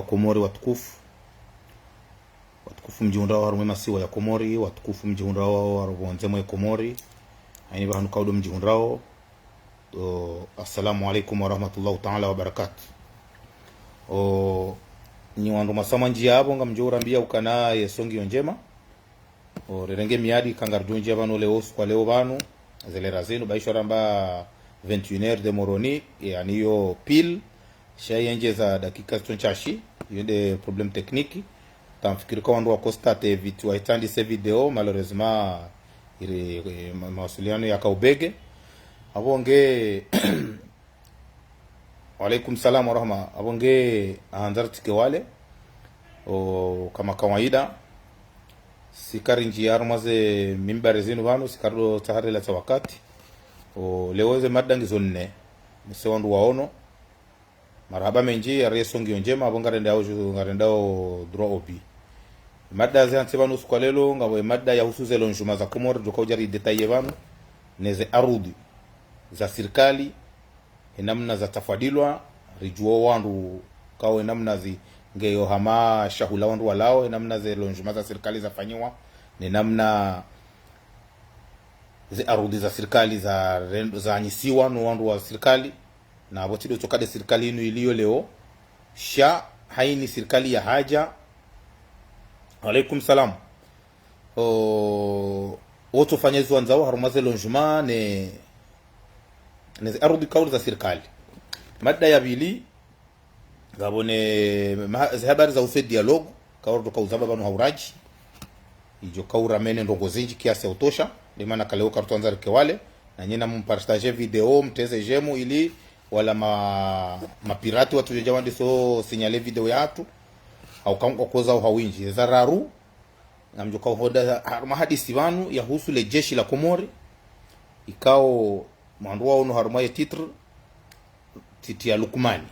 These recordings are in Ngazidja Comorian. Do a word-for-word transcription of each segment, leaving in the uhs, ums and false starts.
Komori watukufu. Watukufu mdjihundrao harumwa ye masiwa ya Komori, watukufu mdjihundrao harumwa pvondze mwe Komori. Hayina pvahanu kaudo mdjihundrao. O, assalamu alaikum warahmatullahi taala wabarakatuh. O, nyi wandru mwasama ndjiya apvo ngamdjo urambia ukana ye songi yo ndjema. O, rirenge miadi ka ngaridjo ndjiya pvanu leo, usiku wa leo pvanu, ze lera zinu, ba isho ramba vingt et une heures de Moroni, yaani yo pile, sha yendjeza dakika zitso ntsashi, iyo nde problème technique. Ngamfikiri ka wandru wa constate vite wa hitandise video, malheureusement, iri, eh, ma-, mawasiliano yaka ubege. Apvo nge, Wa alaikum salam wa rahma. Apvo nge handza ritike wale. O, kama kawaida. Si karindji harumwa ze mimbari zinu pvanu, si karido tsaha rilatsa wakati. O, leo ze mada ngizo nne. Mse wandru waono. Marahaba mendji, yari ye songi yo ndjema, apvo ngarendao ju-, ngarendao droit au but. Mada ze hantsi pvanu usiku wa leo, ngapvo mada yahusu ze logement za Komori, ridjo kaudja ri détailler pvanu. Ne ze arudhi za sirikali, ye namna zatafadilwa, ridjuwe wandru kao ye namna zi ngeyo hama shahula wandru walao, ye namna ze logement za sirikali zafanyiwa, ne namna ze arudhi za sirikali za rendo-, zanyisiwa no wandru wa sirikali, na apvo tsi ndo tsoka nde sirikali inu iliyo leo, sha hayini sirikali ya hadja. Alaikum salam. O, wotsofanya izo wandzao harumwa ze logement ne, ne ze arudhi kauli za sirikali. Mada ya pvili, ngapvo ne ma-, ze habari za ufe dialogue, kauri ndo kauzamba pvanu ha uradji. Idjo kaura mene ndrongoo zindji kiasi ya utosha, nde mana ka leo karitsandza rike wale, na nyi na mpartage video, mteze j'aime ili wala ma, mapirate watsudjo dja wandiso signaler video yahatru, hau kangwa koza hau hawindji. Eza raru, ngamdjo kauhonda harumwa hadisi pvanu yahusu le jeshi la Komori, ikao mwandru waono harumwa ye titre, titre ya Lukmani.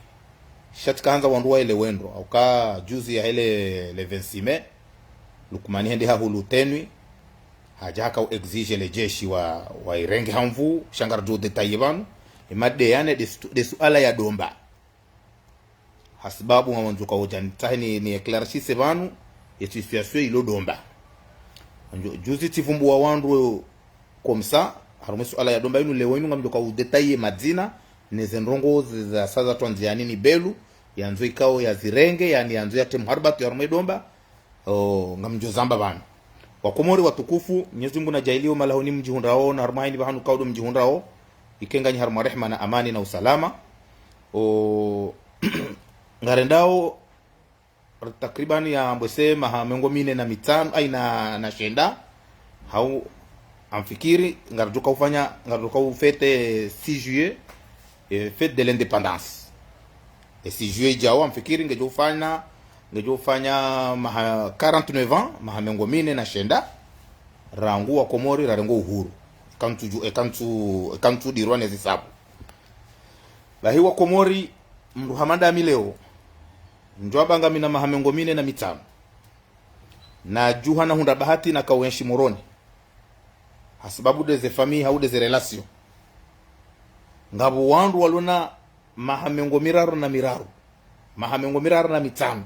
Sha tsikahandza wandru waelewe ndro, hauka juzi yahe le, le vingt-six mai, Lukmani hende hahulu tenue, hadja haka u exiger le jeshi wa, wa irenge ha nvu, sha ngaridjo détailler pvanu, ye mada yane nde su-, nde suala ya Domba. Hasibabu ngamwandzo kaudja nitsahe ni, ni éclaircisse pvanu, ye situation ilo Domba. Njo-, juzi tsivumbuwa wandru comme ça, harumwa suala ya Domba inu leo inu ngamdjo kau détailler madzina, ne ze ndrongoo zi-, za sa zatwandziani ni Belu, yandzo ikao yazirenge, yaani yandzo yatre mharibatwi harumwa Domba, o, ngamdjo zamba pvanu. Wakomori watukufu, Mwenyezi Mungu nadjaaliye o mahala honi mdjihundrao, na harumwa hayini pvahanu kaudo mdjihundrao, ike nganyi harumwa rehma na amani na usalama. O, ngarendao takriban ya mbwese maha mengo mine na mitsanu, ai na, na shenda. Hau, ngamfikiri, ngaridjo kaufanya, ngaridjo kaufêter six juillet, eh, fête de l'indépendance. E six juillet idjao, ngamfikiri, ngedjo ufanya, ngedjo ufanya maha quarante-neuf ans, maha mengo mine na shenda, rangu wakomori rarengo uhuru. Kantsu ju-, e kantsu, e kantsu dirwa ne zisabu. Bahi wakomori, mndru hama ndami leo, ndjo amba ngamina maha mengo mine na mitsanu. Nadjuha nahundra bahati nakauenshi Moroni. Hasibabu nde ze famille hau nde ze relation. Ngapvo wandru walona maha mengo miraru na miraru. Maha mengo miraru na mitsanu.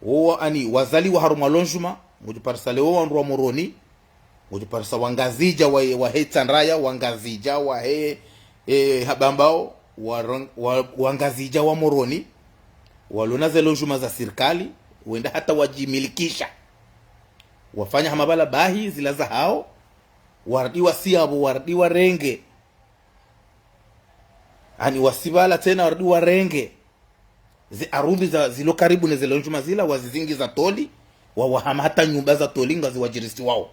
Wo wa-, yaani, wazaliwa harumwa logement, ngodjo parisa leo wandru wa Moroni, ngodjo parisa wangazidja wa, wahe Itsandraya, wangazidja wahe, eh, ha Bambao, wa, wa, wangazidja wa Moroni, walona ze logement za sirikali, wenda hata wadjimilikisha. Wafanya hama pvala bahi zila zahao, warudi wasiyapvo, warudi warenge. Yaani wasi pvala tsena warudi warenge. Ze arudhi za, zilo karibu ne ze logement zila, wazizingiza tôle, wawahama hata nyumba za tôle ngaziwadjirisiwao.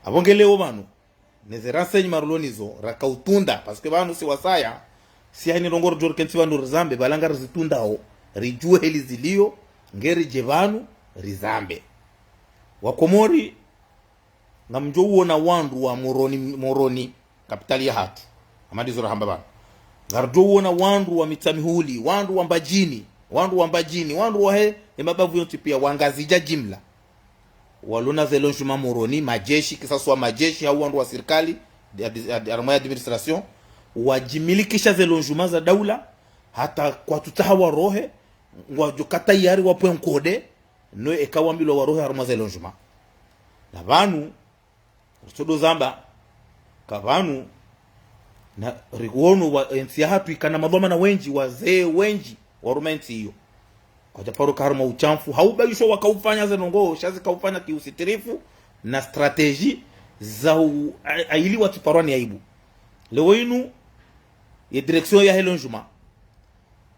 Apvo nge leo pvanu, ne ze renseignements rilo nazo, rakautunda, parce que pvanu si wasaya, si hayini ndrongoo ridjo rikentsi pvanu rizambe, pvala ngarizitundrao, ridjuwe heli ziliyo, nge ridje pvanu, rizambe. Wakomori, ngamdjo uona wandru wa Moroni, Moroni, kapitali yahatru. Hama ndizo rahamba pvanu. Ngaridjo uona wandru wa Mitsamihuli, wandru wa Mbadjini, wandru wa Mbadjini, wandru wahe, e mabavu yontsi pia wangazidja jimla. Walona ze logement Moroni, majeshi, kisaswa majeshi, hau wandru wa sirikali, di-, adi-, adi-, harumwa ye administration, wadjimilikisha ze logement za daula, hata kwatsutsaha warohe, ngwadjo ka tayari wapve nkode, no eka wambilwa warohe harumwa ze logement. Na pvanu, rutsodo zamba, ka pvanu, na rikuono wa entsi yahatru ikana madhwamana wendji, wazee wendji, waruma entsi iyo. Kwadja paro ka harumwa ushamfu, haubayisho wakaufanya ze ndrongoo, sha zikaufanya ki usitirifu, na stratégie, za u, a, a ili watsiparwa ni aibu. Leo inu, ye direction yahe logement,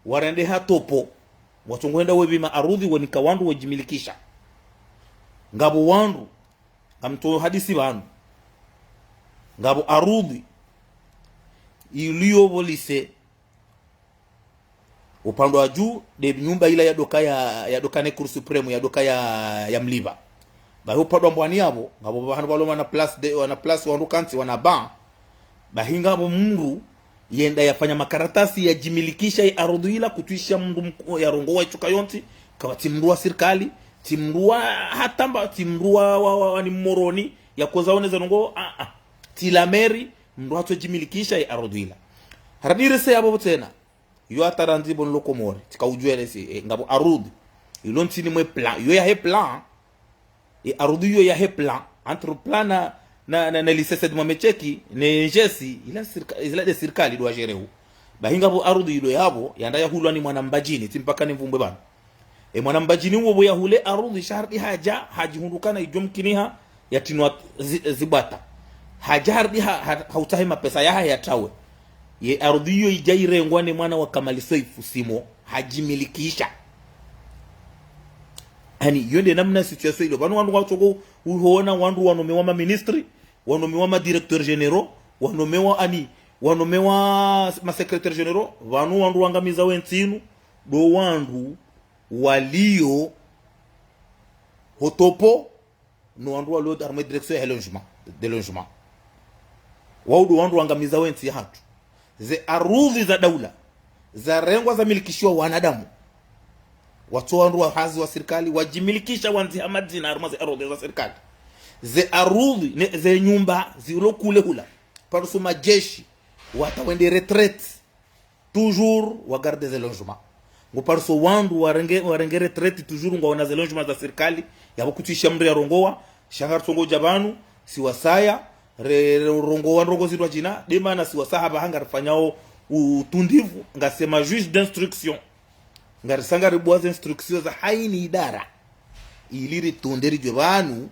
warendeha topo, watsongo henda wepvima arudhi wenika wandru wedjimilikisha. Ngapvo wandru, ngamtso hadisi pvanu. Ngapvo arudhi, iliyo pvo lycée. Upande wa dju, nde nyumba ila yadoka ya, yadoka ne Cour suprême, yadoka ya, ya mlipva. Bahi upande wa mbwani yapvo, ngapvo pvahanu pvalo wana place de, wana place wandru kantsi, wana banc. Bahi ngapvo mndru, yenda yafanya makaratasi yadjimilikisha ye arudhi ila kutwisha mndru mku-, yarongowa itsuka yontsi, kawa tsi mndru wa sirikali, tsi mndru wa hatamba, tsi mndru wa, wa, wa, wa ni Moroni, yakoza oneza ndrongoo, a, a. Tsi la mairie, mndru hatsodjimilikisha ye arudhi ila. Haradirese yapvo tsena, yo hata randzi bon lo Komori, tsika udjuwelesi, e, ngapvo arudhi. Ilo ntsini mwe plan, yo yahe plan, e arudhi iyo yahe plan, entre plan na, na, na, na lycée Said Mohamed Cheikh, ne ngesi, ila sirika-, ila nde sirikali ndo wa gérer hu. Bahi ngapvo arudhi ilo yapvo, yanda yahulwa ni mwana Mbadjini, tsi mpaka ni mvumbwe pvanu. E mwana Mbadjini uwo pvo yahule arudhi sha harudi hadja, hadjihundru kana idjo mkiniha, yatinwa zi-, zibwata. Hadja harudi ha, ha, hautsahe mapesa yahahe yatrawe. Ye arudhi iyo idja irengwa ne mwana wa Kamali Soifu Simo, hadjimilikisha. Ani, iyo nde namna situation ilo. Pvanu wandru watsoko uhoona wandru wanomewa ma ministres, wanomewa ma directeurs généraux, wanomewa ani, wanomewa ma secrétaires généraux, pvanu wandru wangamiza wentsi inu, ndo wandru waliyo ho topo, no wandru waliyo harumwa direction yahe logement, de logement. Wao ndo wandru wangamiza wentsi yahatru. Ze arudhi za daula, zarengwa zamilikishiwa wanadamu. Watso wandru wa hazi wa sirikali, wadjimilikisha wandziha madzina harumwa ze arudhi za sirikali. Ze arudhi, ne, ze nyumba, zilo kule hula. Paro so majeshi, wata wende retraite. Toujours wa garder ze logement. Ngo paro so wandru warenge, warenge retraite toujours ngwaona ze logement za sirikali, yapvo kutwisha mndru yarongowa, sha ngarutsongo udja pvanu, si wasaya, re, re, rongowa ndrongoo zindrwadjina, nde mana si wasaya pvaha ngarifanyao u-, utundivu, ngasi ma juge d'instruction. Ngarisa ngaribua ze instruction za haina idara. Ili ritunde ridjuwe pvanu,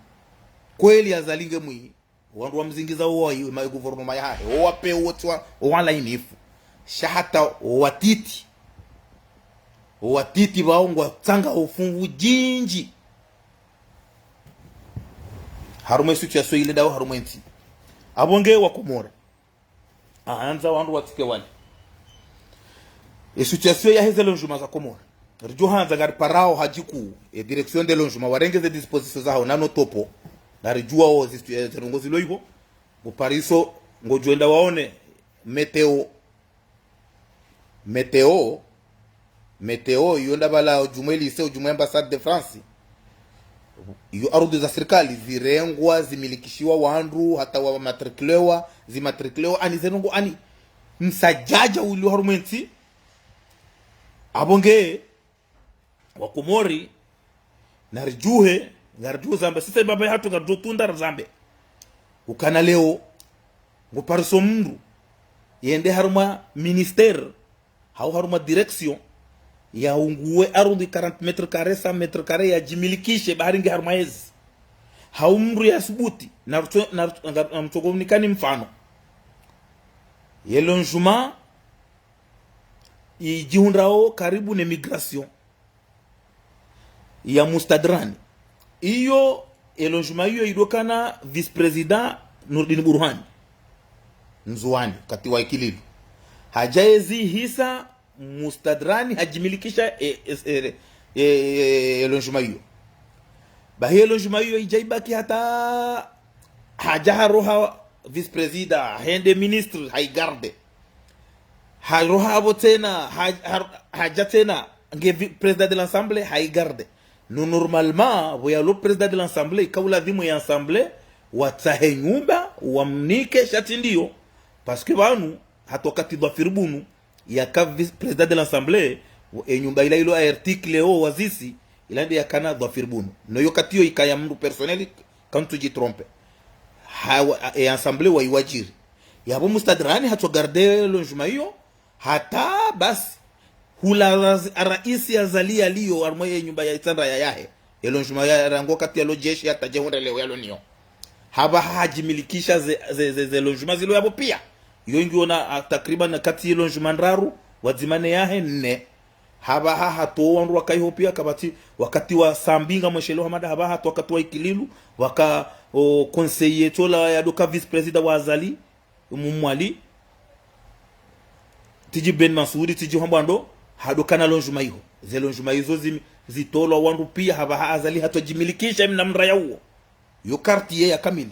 kweli Azali nge mwi, wandru wamzingiza owa, ma gouvernement yahahe, owa pe wontsi wa, owa lainifu. Sha hata owa titi. Owa titi pvao ngwatsanga ofunvu djindji. Harumwa e situation ile ndawo harumwa entsi. Apvo nge wa Komori. Ahandza wandru watsike wale. E situation yahe ze logement za Komori. Ridjo handza ngariparao hadjiku, e direction de logement, warenge ze disposition zaho, nano topo. Ngaridjuwao zi, e, ze ndrongoo zilo ipvo. Ngo paro iso, ngodjo enda waone, météo. Météo, météo, iyo nda pvala udjumwe lycée, udjumwe ambassade de France. Iyo arudhi za sirikali, zirengwa, zimilikishiwa wandru, hata wa matriculewa, zimatriculewa, ani ze ndrongoo, ani msadjadja ulio harumwa entsi, apvo nge, wa Komori, naridjuhe, ngaridjuhe zamba, sisi baba yahatru ngaridjo tunda rizambe. Ukana leo, ngo paro so mndru, yende harumwa ministère, hau harumwa direction, yaunguwe arudhi quarante mètres carrés, cent mètres carrés, yadjimilikishe, bahari nge harumwa ezi. Hau mndru yasubuti, narutso, narutso, nga, namtsoko mnikani mfano. Ye logement, idjihundrao karibu ne migration ya Mustadrani. Iyo, e logement iyo idokana vice-président Nurdin Burhani. Ndzuwani, kati wa Ikililu. Hadja ezi hisa Mustadrani hadjimilikisha e, e, e, e, e, e logement iyo. Bahi e logement iyo idja ibaki hata hadja haroha vice-président, hende ministre, haigarde. Haroha apvo tsena, ha, ha, hadja tsena, nge vi, président de l'Assemblée, haigarde. No, normalement, pvo yalo président de l'Assemblée, ikauladhimu ye Assemblée, watsahe nyumba, wamnike sha tsi ndiyo. Parce que pvanu, hata wakati Dhwafiri Bunu, yaka vice, président de l'Assemblée, Wo, e nyumba ila ilo article wo wazisi, ila nde yakana Dhwafir Bunu. No yo kati yo ikaya mndru personnel, quand tu dis trompe. Ha, wa, e assemblée wa iwadjiri. Yapvo Mustadrani hatso garde longement iyo, hata basi. Hula raz-, raisi Azali yaliyo, harumwa ye nyumba ya Itsandra ya yahe. Ye longement ya rangu wakati yalo jeshi hata djehundre leo yalo niyo. Hapvaha hadjimilikisha ze, ze, ze, ze longement zilo yapvo pia. Yo ngiona, ah, takriban kati ye longement ndraru, wadzima ne yahe nne. Hapvaha hatowa wandru waka iho pia kapvatsi wakati wa Sambi ngamwesheleo Hamada hapvaha hatowa wakati wa Ikililu, waka, o, conseiller tsola yadoka vice-président wa Azali, Mmwali, tsidji Ben Mansuri, tsidji hambwa ndo, hadokana longement iho. Ze longement izo zi, zitolwa wandru pia hapvaha Azali hatsodjimilikisha mna mraya uwo. Yo quartier ya kamili.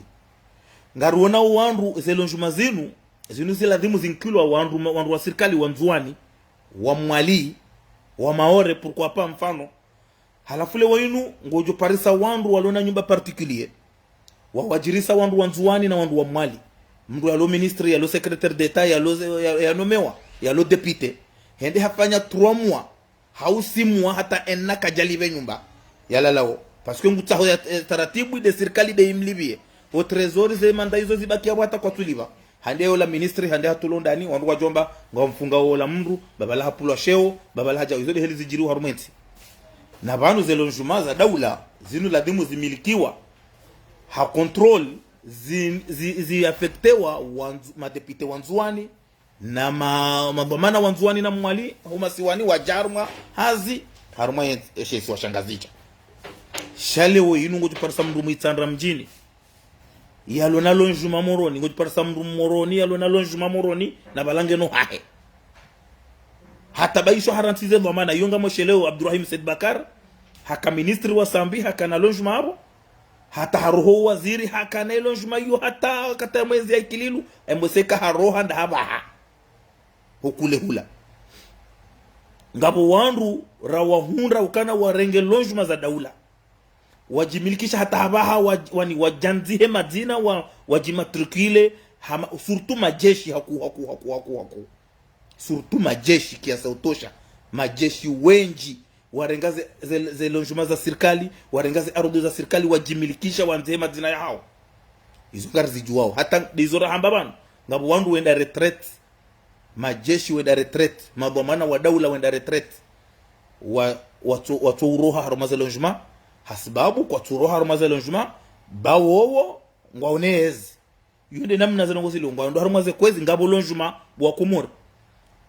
Ngariona wandru ze longement zinu, zinu ziladhimu zinkilwa wandru, wandru wa sirikali wa Ndzuwani, wa Mwali, wa Maore, pourquoi pas mfano. Halafu leo inu, ngodjo parisa wandru walona nyumba particulier. Wawadjirisa wandru wa Ndzuwani na wandru wa Mwali. Mndru yalo ministre, yalo secrétaire d'État, yalo, ya, yanomewa, yalo député. Hende hafanya trois mois, hau six mois hata enna kadjalipve nyumba yalalao. Parce que ngutsaho ya, eh, taratibu nde sirikali nde imlipviye. O trésor ze manda izo zibaki yapvo hata kwatsulipva. Hande ola ministre, hande hatolwa ndani, wandru wadjomba, ngwamfunga ola mndru, ba pvala hapvulwa sheo, ba pvala hadja, izo nde heli zidjiriwa harumwa entsi. Na pvanu ze longement za daula, zinu ladhimu zimilikiwa, ha contrôle, zi, zi, zi affectewa, wa Ndzu-, madéputé wa Ndzuwani, na ma, madhwamana wa Ndzuwani na Mwali, hau masiwani wadja harumwa hazi, harumwa ye, eshe isiwa sha Ngazidja. Sha leo inu ngodjo parisa mndru Mwitsandra mdjini yalona longement Moroni, ngodjo parisa mndru Moroni yalona longement Moroni, na pvala ngeno hahe. Hata baisho harantsize dhwamana, iyo ngamwesheleo Abdourahim Said Bacar, haka ministre wa Sambi, hakana longement apvo, hata haroho waziri, hakana longement iyo, hata kata mwezi ya Ikililu, embo seka haroha nda hapvaha. Hukule hula. Ngapvo wandru rawahundra ukana warenge longement za daula. Wadjimilikisha hata hapvaha wa, wani, wadjandzihe madzina wa, wadjimatricule, hama, surtout majeshi haku, haku, haku, haku, haku. Surtout majeshi kiasi ya utosha. Majeshi wendji warenga ze, ze, ze longement za sirikali, warenga ze ardhi za sirikali, wadjimilikisha, wandzihe madzina yahao. Izo ngarizidjuwao. Hata nde izo rahamba pvanu. Ngapvo wandru wenda retraite. Majeshi wenda retraite. Madhwamana wa daula wenda retraite. Wa, watso, watso uroha harumwa ze longement. Hasibabu kwatso uroha harumwa ze longement, ba wowo ngwaone ezi. Iyo nde namna ze ndrongoo zilo, ngwaondo harumwa ze kwezi, ngapvo longement bo wa Komori.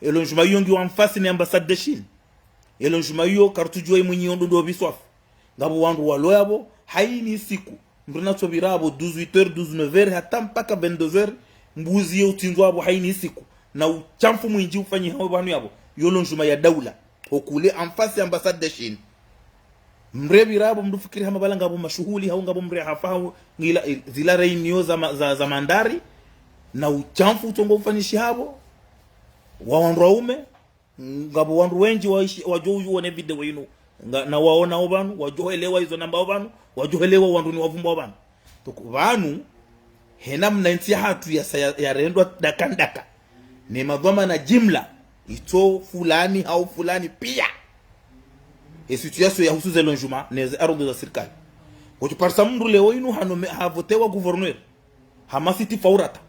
E longement iyo ngiyo en face ne ambassade de Chine. E longement iyo karitsudjuwa imwinyi yondo ndo biswafu. Ngapvo wandru walo yapvo, hayini siku. Mndru natso pvira apvo douze heures, douze, neuf heures, hata mpaka vingt-deux heures, mbuzi ye utsindzwa apvo hayini siku. Na ushamfu mwindji ufanyihao pvanu yapvo. Yo longement ya daula. Hukule en face ambassade de Chine. Mndru pvira apvo mndru fikiri hama pvala ngapvo mashuhuli, hau ngapvo mndru hafa, hau ngila, zila réunion za ma, za, za mandari, na ushamfu utsongo ufanyishi hapvo, wa wandru waume, ngapvo wandru wendji waishi, wadjo uyu wone video inu, nga, na waona opvanu, wadjo elewa izo nambao pvanu, wadjo elewa wandru ni wavumbwa opvanu. Toko pvanu, hena mna entsi yahatru yasa ya, yarendwa daka ndaka. Ne madhwamana jimla, itso fulani hau fulani pia. E situation yahusu ze longement, ne ze ardhi za sirikali. Kutsi parisa mndru leo inu hanome, havotewa gouverneur. Hama siti faurata.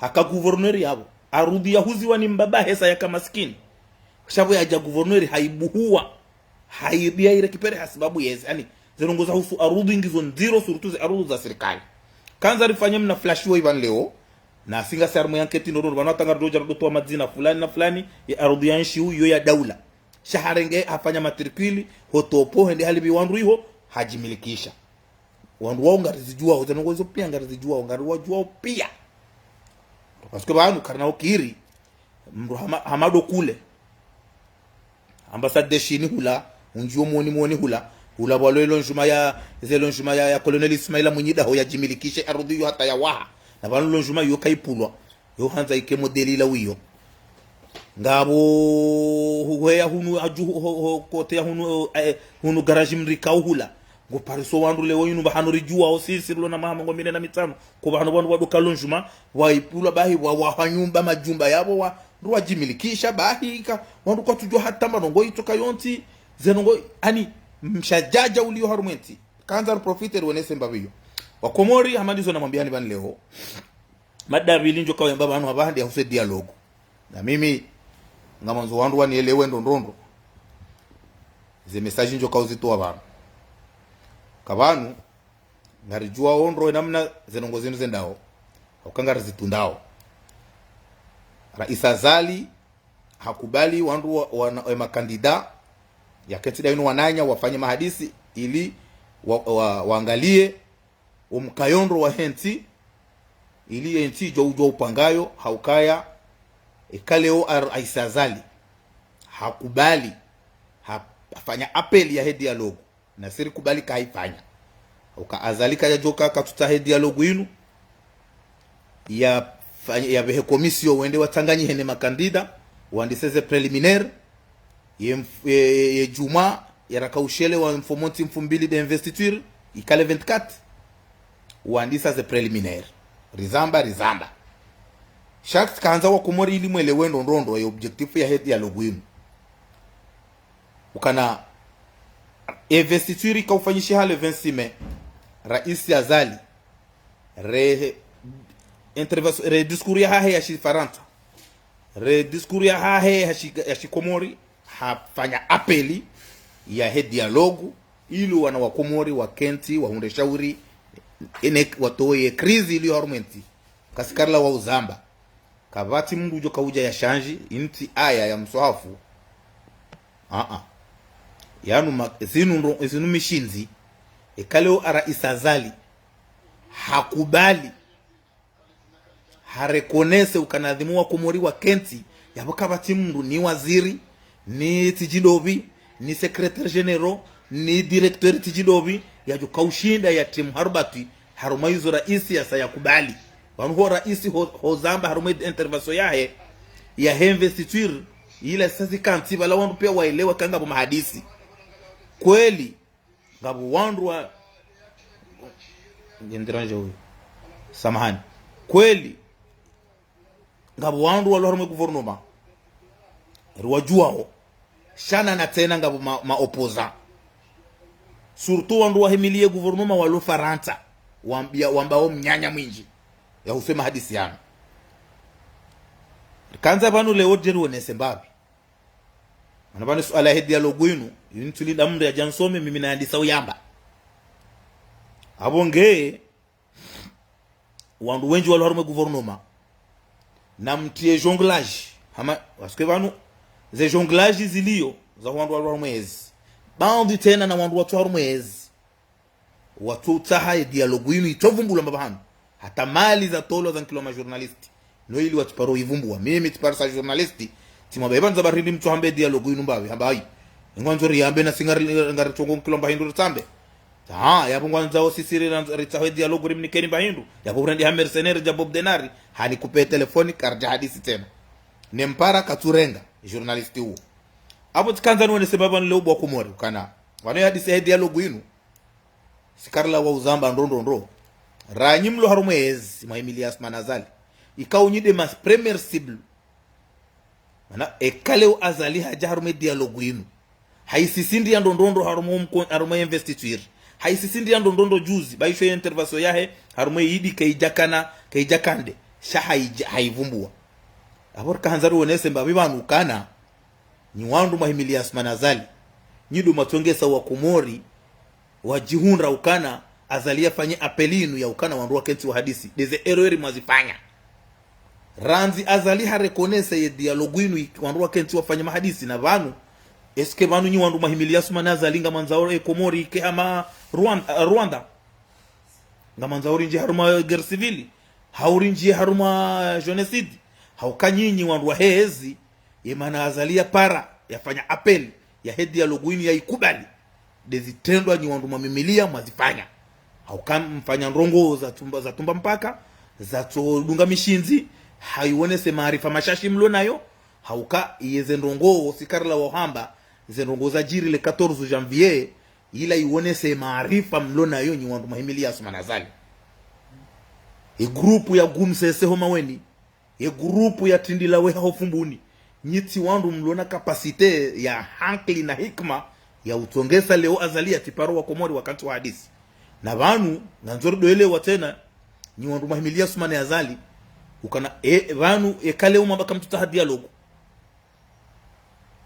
Haka gouverneur yapvo. Ardhi yahuziwa ni mbaba hesa yaka maskini. Sha pvo yadja gouverneur haibuhuwa. Haibia irécupérer hasibabu yezi. Ani, ze ndrongoo zahusu ardhi ngizo ndziro, surtout ze ardhi za sirikali. Kandza rifanye mna flash wo ipvanu leo. Na singasi harumwa ye enquête ndo ndo, pvanu hata ngaridjo dja ridjo towa madzina fulani na fulani, ye ardhi ya ntsi iyo ya daula. Sha harenge hafanya matricule, ho topo, hende halipvi wandru iho, hadjimilikisha. Wandru wao ngarizidjuwao, ze ndrongoo izo pia ngarizidjuwao, ngariwadjuwao pia. Parce que pvanu karina ukiri, mndru hama, hama ndo kule. Ambassade de Chine hula, undjiyo mwoni mwoni hula, hula pvwalo e longement ya, ze longement ya, ya Colonel Ismaila Mwinyi Daho yadjimilikishe ardhi iyo hata yawaha. Na pvanu longement iyo kaipvulwa. Yo handza ike modèle ila wiyo. Ngapvo huheya hunu adju ho, ho, kote ya hunu, eh, hunu garage mrika uhula. Ngo pariso wandru leo inu pvahanu ridjuwao sisi rilo na maha mengo mine na mitsanu. Ko pvahanu wandru wadoka longement, waipvulwa bahi, wa, waha nyumba, majumba yapvo, wa, Rwadjimilikisha, bahi ka, wandru kwatsudjuwa hata mba ndrongoo itsoka yontsi, ze ndrongoo, ani, mshadjadja uliyo harumwa entsi. Kandza riprofite riwonese mbapvi iyo. Wakomori, hama ndizo namwambiyani pvanu leo. Mada ya pvili ndjo kauyamba pvanu hapvaha ndi yahusu dialogue. Na mimi, ngamwandzo wandru wanielewe ndrondrondro. Ze message ndjo kauzitowa pvanu. Ka pvanu, ngaridjuwao ndro enamna ze ndrongoo zinu zendao. Hauka ngarizitundao. Rais Azali, hakubali wandru wa, wa, e makandida, yakentsi daho inu wananya, wafanye mahadisi, ili wa, wa, waangaliye omkayo ndro wahe ntsi, ili entsi idjuwe udjuwa upangayo, haukaya, eka leo a, Rais Azali, hakubali, ha, hafanya appel yahe dialogue, na si rikubali kahaifanya. Hauka Azali kayadjoka katsutsaha e dialogue inu, ya, fa, yapvehe commission wende watsanganyihe ne makandida, wandise ze préliminaire, ye mf, ye, ye, ye djumwa, yarakaushelewa mfumontsi mfumbili de investiture, ikale vingt-quatre. Wandisa ze préliminaire. Rizamba, rizamba. Sha tsikandza wakomori ili mwelewe ndrondrondro ye objectif yahe dialogue inu. Ukana investiture ikaufanyishiha le vingt-six mai, Rais Azali, re intervention, re discours yahahe ya shifarantsa, re discours yahahe ya shi, ya shikomori, hafanya appel yahe dialogue, ili wana wakomori wakentsi, wahundre shauri, ene watowe ye crise iliyo harumwa entsi. Ka si karila wa uzamba. Kapvatsi mndru udjo kaudja ya shanji, intsi aya ya mswahafu. Aa. Yanu ma, zinu ndro, zinu mishindzi. Eka leo a Rais Azali. Hakubali. Hareconnaître ukana ladhimu wakomori wakentsi, yapvo kapvatsi mndru ni waziri, ni tsidjidopvi, ni secrétaire général, ni directeur tsidjidopvi, yadjo kaushinda yatimu harubatwi, harumwa izo rais yasa yakubali. Pvanu ho rais ho, hozamba harumwa intervention yahe, yahe investiture, ila sasa zikantsi pvala wandru piya waelewa ka ngapvo mahadisi. Kweli, ngapvo wandru wa, ngendiranje uyu. Samahani. Kweli, ngapvo wandru walo harumwa gouvernement. Riwadjuwao. Sha na tsena ngapvo ma, ma opposants. Surtout wandru wahimiliye gouvernement walo Farantsa. Wambia, wambao mnyanya mwindji. Yahusu mahadisi yanu. Rikandza pvanu leo djeri wonese mbapvi. Mana pvanu suala yahe dialogue inu, inu ntsulinda mndru yadje yansome, mimi nayandisa uyamba. Apvo nge, wandru wendji walo harumwa gouvernement. Na mtriye jonglage. Hama, parce que pvanu, ze jonglage ziliyo, za wandru walo harumwa ezi. Baadhwi tsena na wandru watsu harumwa ezi. Watsutsaha ye dialogue inu itsovumbulwa mbapvahanu. Hata mali zatolwa zankilwa ma journaliste. No ili watsiparo ivumbua. Mimi tsiparisa journaliste. Tsimwambia ipvandza barindi mtsuhambe dialogue inu mbapvi. Hamba ayi. Ngwandzo riyambe na si ngari, ngari tsongo nkilwa mbahindru ritsambe. Haa, yapvo ngwandzao sisi ri, ritsahe dialogue rimnikeni mbahindru. Yapvo urendi ha mercenaire dja Bob Denard. Hanikupe telefoni karidja hadisi tsena. Nempara katsurenga. Journaliste uwo. Apvo tsikandza niwonese mbapvi leo bo wakomori. Ukana. Wano yahadisi he dialogue inu. Si karila wa uzamba ndrondrondro. Ranyi mlo harumwa ezi, mwahimiliya Assoumani Azali. Ikao nyi nde ma première cible. Mana, eka leo Azali hadja harumwa dialogue inu. Haisisindi ya ndrondrondro harumwa mko, harumwa investiture. Haisisindi ya ndrondrondro juzi, baisho ya intervention yahe, harumwa idi kaidjakana, kaidjakande. Sha haidja, haivumbua. Apvo rikahandza riwonese mbapvi pvanu ukana. Nyi wandru mwahimiliya Assoumani Azali. Nyi ndo mwatsongesa wakomori, wadjihundra ukana, Azali yafanye appel inu ya ukana wandru wakentsi wahadisi. Ndeze erreur mwazifanya. Randzi Azali hareconnaître ye dialogue inu ik, wandru wakentsi wafanye mahadisi na pvanu. Est-ce que pvanu nyi wandru mwahimiliya Assoumani Azali ngamwandzao e Komori ike hama Rwanda, Rwanda? Ngamwandzao rindjiye harumwa guerre civile? Hau rindjiye harumwa génocide? Hauka nyinyi wandru wahe ezi, ye mana Azali yapara, yafanya appel, yahe dialogue inu yaikubali. Ndezitrendwa nyi wandru mwamimiliya mwazifanya. Hauka mfanya ndrongoo za tumba, za tumba mpaka, zatsodunga mishindzi, haiwonese maarifa mashashi mlo nayo, hauka yeze ndrongoo, si karila wa uhamba, ze ndrongoo zadjiri le quatorze janvier, ila iwonese maarifa mlo nayo nyi wandru mwahimiliya Assoumani Azali. E groupe ya Gumsese ho Maweni, Ye groupe ya Tindila we haho Fumbuni, nyi tsi wandru mlo na capacité ya hankili na hikima ya utsongesa leo Azali ya tsiparo wa Komori wakati wa hadisi. Na pvanu, ngandzo ridjoelewa tsena, nyi wandru mwahimilia Sumane Azali, ukana, e, pvanu, eka leo mwamba kamtsutsaha dialogue.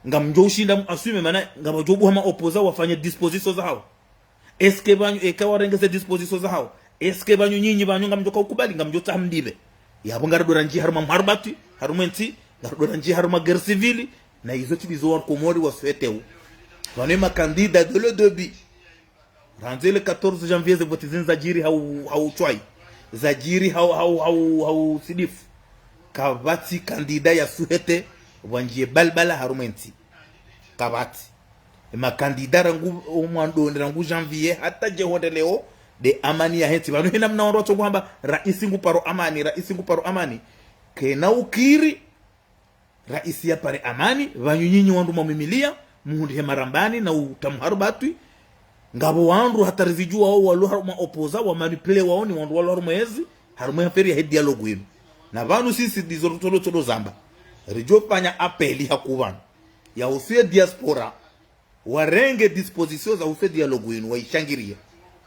Ngamdjo ushinda mu assumer, mana ngamdjo buha ma opposants wafanye dispositions zahawo. Est-ce que pvanu eka warenge ze dispositions zahawo, est-ce que pvanu nyinyi pvanu ngamdjo ka ukubali, ngamdjo tsaha mdipve? Yapvo ngaridjo randzi harumwa mharibatwi, harumwa entsi, ngaridjo randzi harumwa guerre civile, na izo tsi ndizo wa Komori wa souhaité. Pvanu ye ma candidats dès le début. Randzi le quatorze janvier ze votes zinu zadjiri hau, hau Tshwayi. Zadjiri hau, hau, hau, hau Sidifu. Kapvatsi candidat ya souhaité pvwandjiye balbala harumwa entsi. Kapvatsi. Ye ma candidats rangu omwandoni, rangu janvier, hata djehondre leo, nde amani yahe ntsi. Pvanu hena mna wandru watsongo hamba, raisi ngu paro amani, raisi ngu paro amani. Kena ukiri, raisi ya pare amani, pvanu nyinyi wandru mwamwimilia, muhundrihe marambani na uta mharibatwi. Ngapvo wandru hata rizidjuwa wao walo harumwa opposants, wa manipulé wao ni wandru walo harumwa ezi, harumwa ye affaire yahe dialogue yinu. Na pvanu sisi ndizo rutsodo tsodo zamba. Ridjo fanya appel ha ku pvanu. Ya uhusu ye diaspora, warenge dispositions za uhusu ye dialogue yinu, waishangiriye.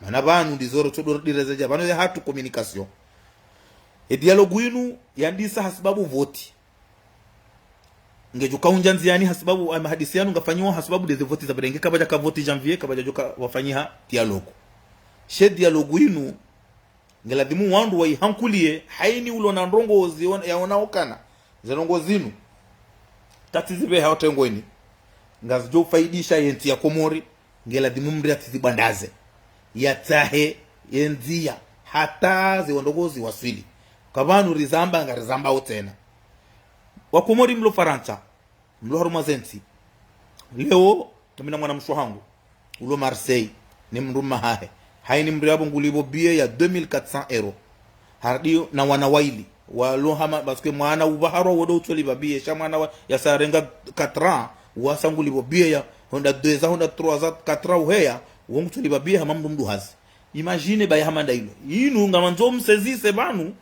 Mana pvanu ndizo rutsodo ridirezeja, pvanu ya hatru communication. Ye dialogue yinu, yandisa hasibabu votes. Ngedjo ka undja ndziani hasibabu, ah, mahadisi yanu ngafanyiwa hasibabu ndeze votes zapvirenge, kapvadja ka vote janvier, kapvadja djo ka wafanyiha dialogue. She dialogue yinu, ngeladhimu wandru waihankuliye, haini ulo na ndrongozi on-, yaona ukana. Ze ndrongozi zinu, tsi tsi zipveha otrengweni. Ngazidjo ufaidisha ye ntsi ya Komori, ngeladhimu mndru yatsi zibwandaze. Yatsahe ye ndziya, hata ze wandrongozi waswili. Ka pvanu rizamba, ngarizamba otsena. Wa Komori mlo Farantsa, mlo harumwa ze ntsi. Leo, ngamina mwana mshe wahangu, ulo Marseille, ni mndru mmahahe. Haini mndru yapvo ngulipvo billet ya deux mille quatre cents euros. Harudi na wana waili. Walo hama, parce que mwana upvaharwa wodo utsolipva billet, sha mwana wa, yasa renga quatre ans, wasa ngulipvo billet ya, honda deux ans, honda trois ans, quatre ans uheya, wo ngutsolipva billet hama mndru mduhazi. Imagine baya hama nda ilo. Inu ngamandzo msaisisse pvanu,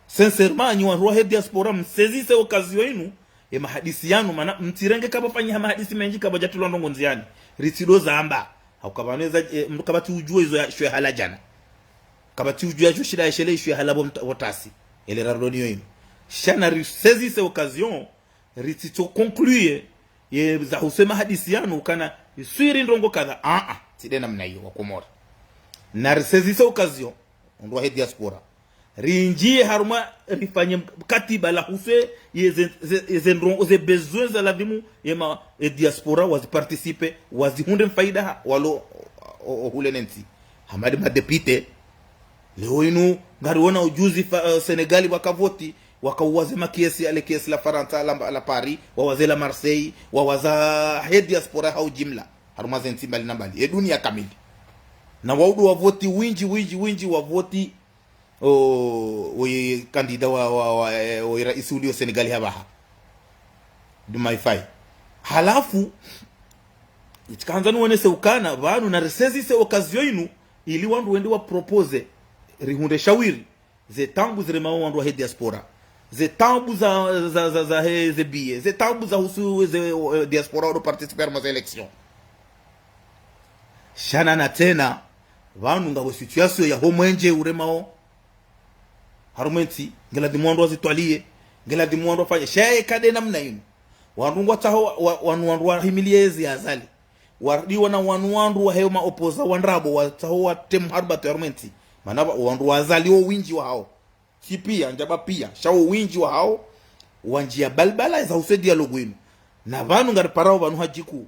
sincèrement, nyi wandru wahe diaspora, msaisisse occasion yinu, ye mahadisi yanu, mana mtsirenge kapvafanyiha mahadisi mendji kapvadjatrilwa ndrongo ndziani. Ritsido zamba. Hauka pvanu eza, e, mndru kapvatsi udjuwa izo ya, isho yahala djana. Kapvatsi udjuwa isho shida yeshele isho yahala pvo mta-, pvo tasi. Ele rardo niyo yinu. Sha na risaisisse occasion, ritsitso conclure, ye zahusu ye mahadisi yanu, ukana, iswiri ndrongo kadha, a, a, tsi nde namna iyo, wa Komori. Na risaisisse occasion, wandru wahe diaspora. Rindjiye harumwa, rifanye katiba lahusu ye ze, ze, ze ndrongo, ze besoins za ladhimu, ye ma, ye diaspora, wazi participer, wazihundre mfaida ha, walo, o, o, hule ne ntsi. Hama nde madéputés, leo inu, ngariona ujuzi fa, eh, Sénégal waka vote, waka uwaze makiesi, yale kiesi la Farantsa, la, la Paris, wawaze la Marseille, wawaza he diaspora ha ujimla. Harumwa ze ntsi mbali na mbali. Ye dunia kamili. Na waudu wa vote windji, windji, windji wa vote, o, o ye candidat wa, wa, wa, eh, o ye raisi ulio Sénégal hapvaha. Diomaye Faye. Halafu, itsikandza niwonese ukana, pvanu na risaisisse occasion inu, ili wandru wende wa proposer, rihundre shawiri, ze taabu ziremao wandru wahe diaspora. Ze taabu za, za, za, za he, ze billet. Ze taabu zahusu ze, eh, diaspora wado participer harumwa ze élections. Sha na tsena, pvanu ngapvo situation yaho mwenje uremao harumwa entsi, ngeladhimu wandru wazitwaliye, ngeladhimu wandru wafanye. Sha eka nde namna inu. Wandru ngwatsaho wa, wa, wanu wandru wahimilie ezi ya Azali. Warudi wana wanu wandru wahe ma opposants wa ndrabo, watsaho watreme mharibatwi harumwa entsi. Mana pva, wandru wa Azali wo windji wahawo. Tsi pia, ndjaba pia, sha wo windji wahawo, wandjiya balbala zahusu ye dialogue inu. Na pvanu ngariparao pvanu hadjiku.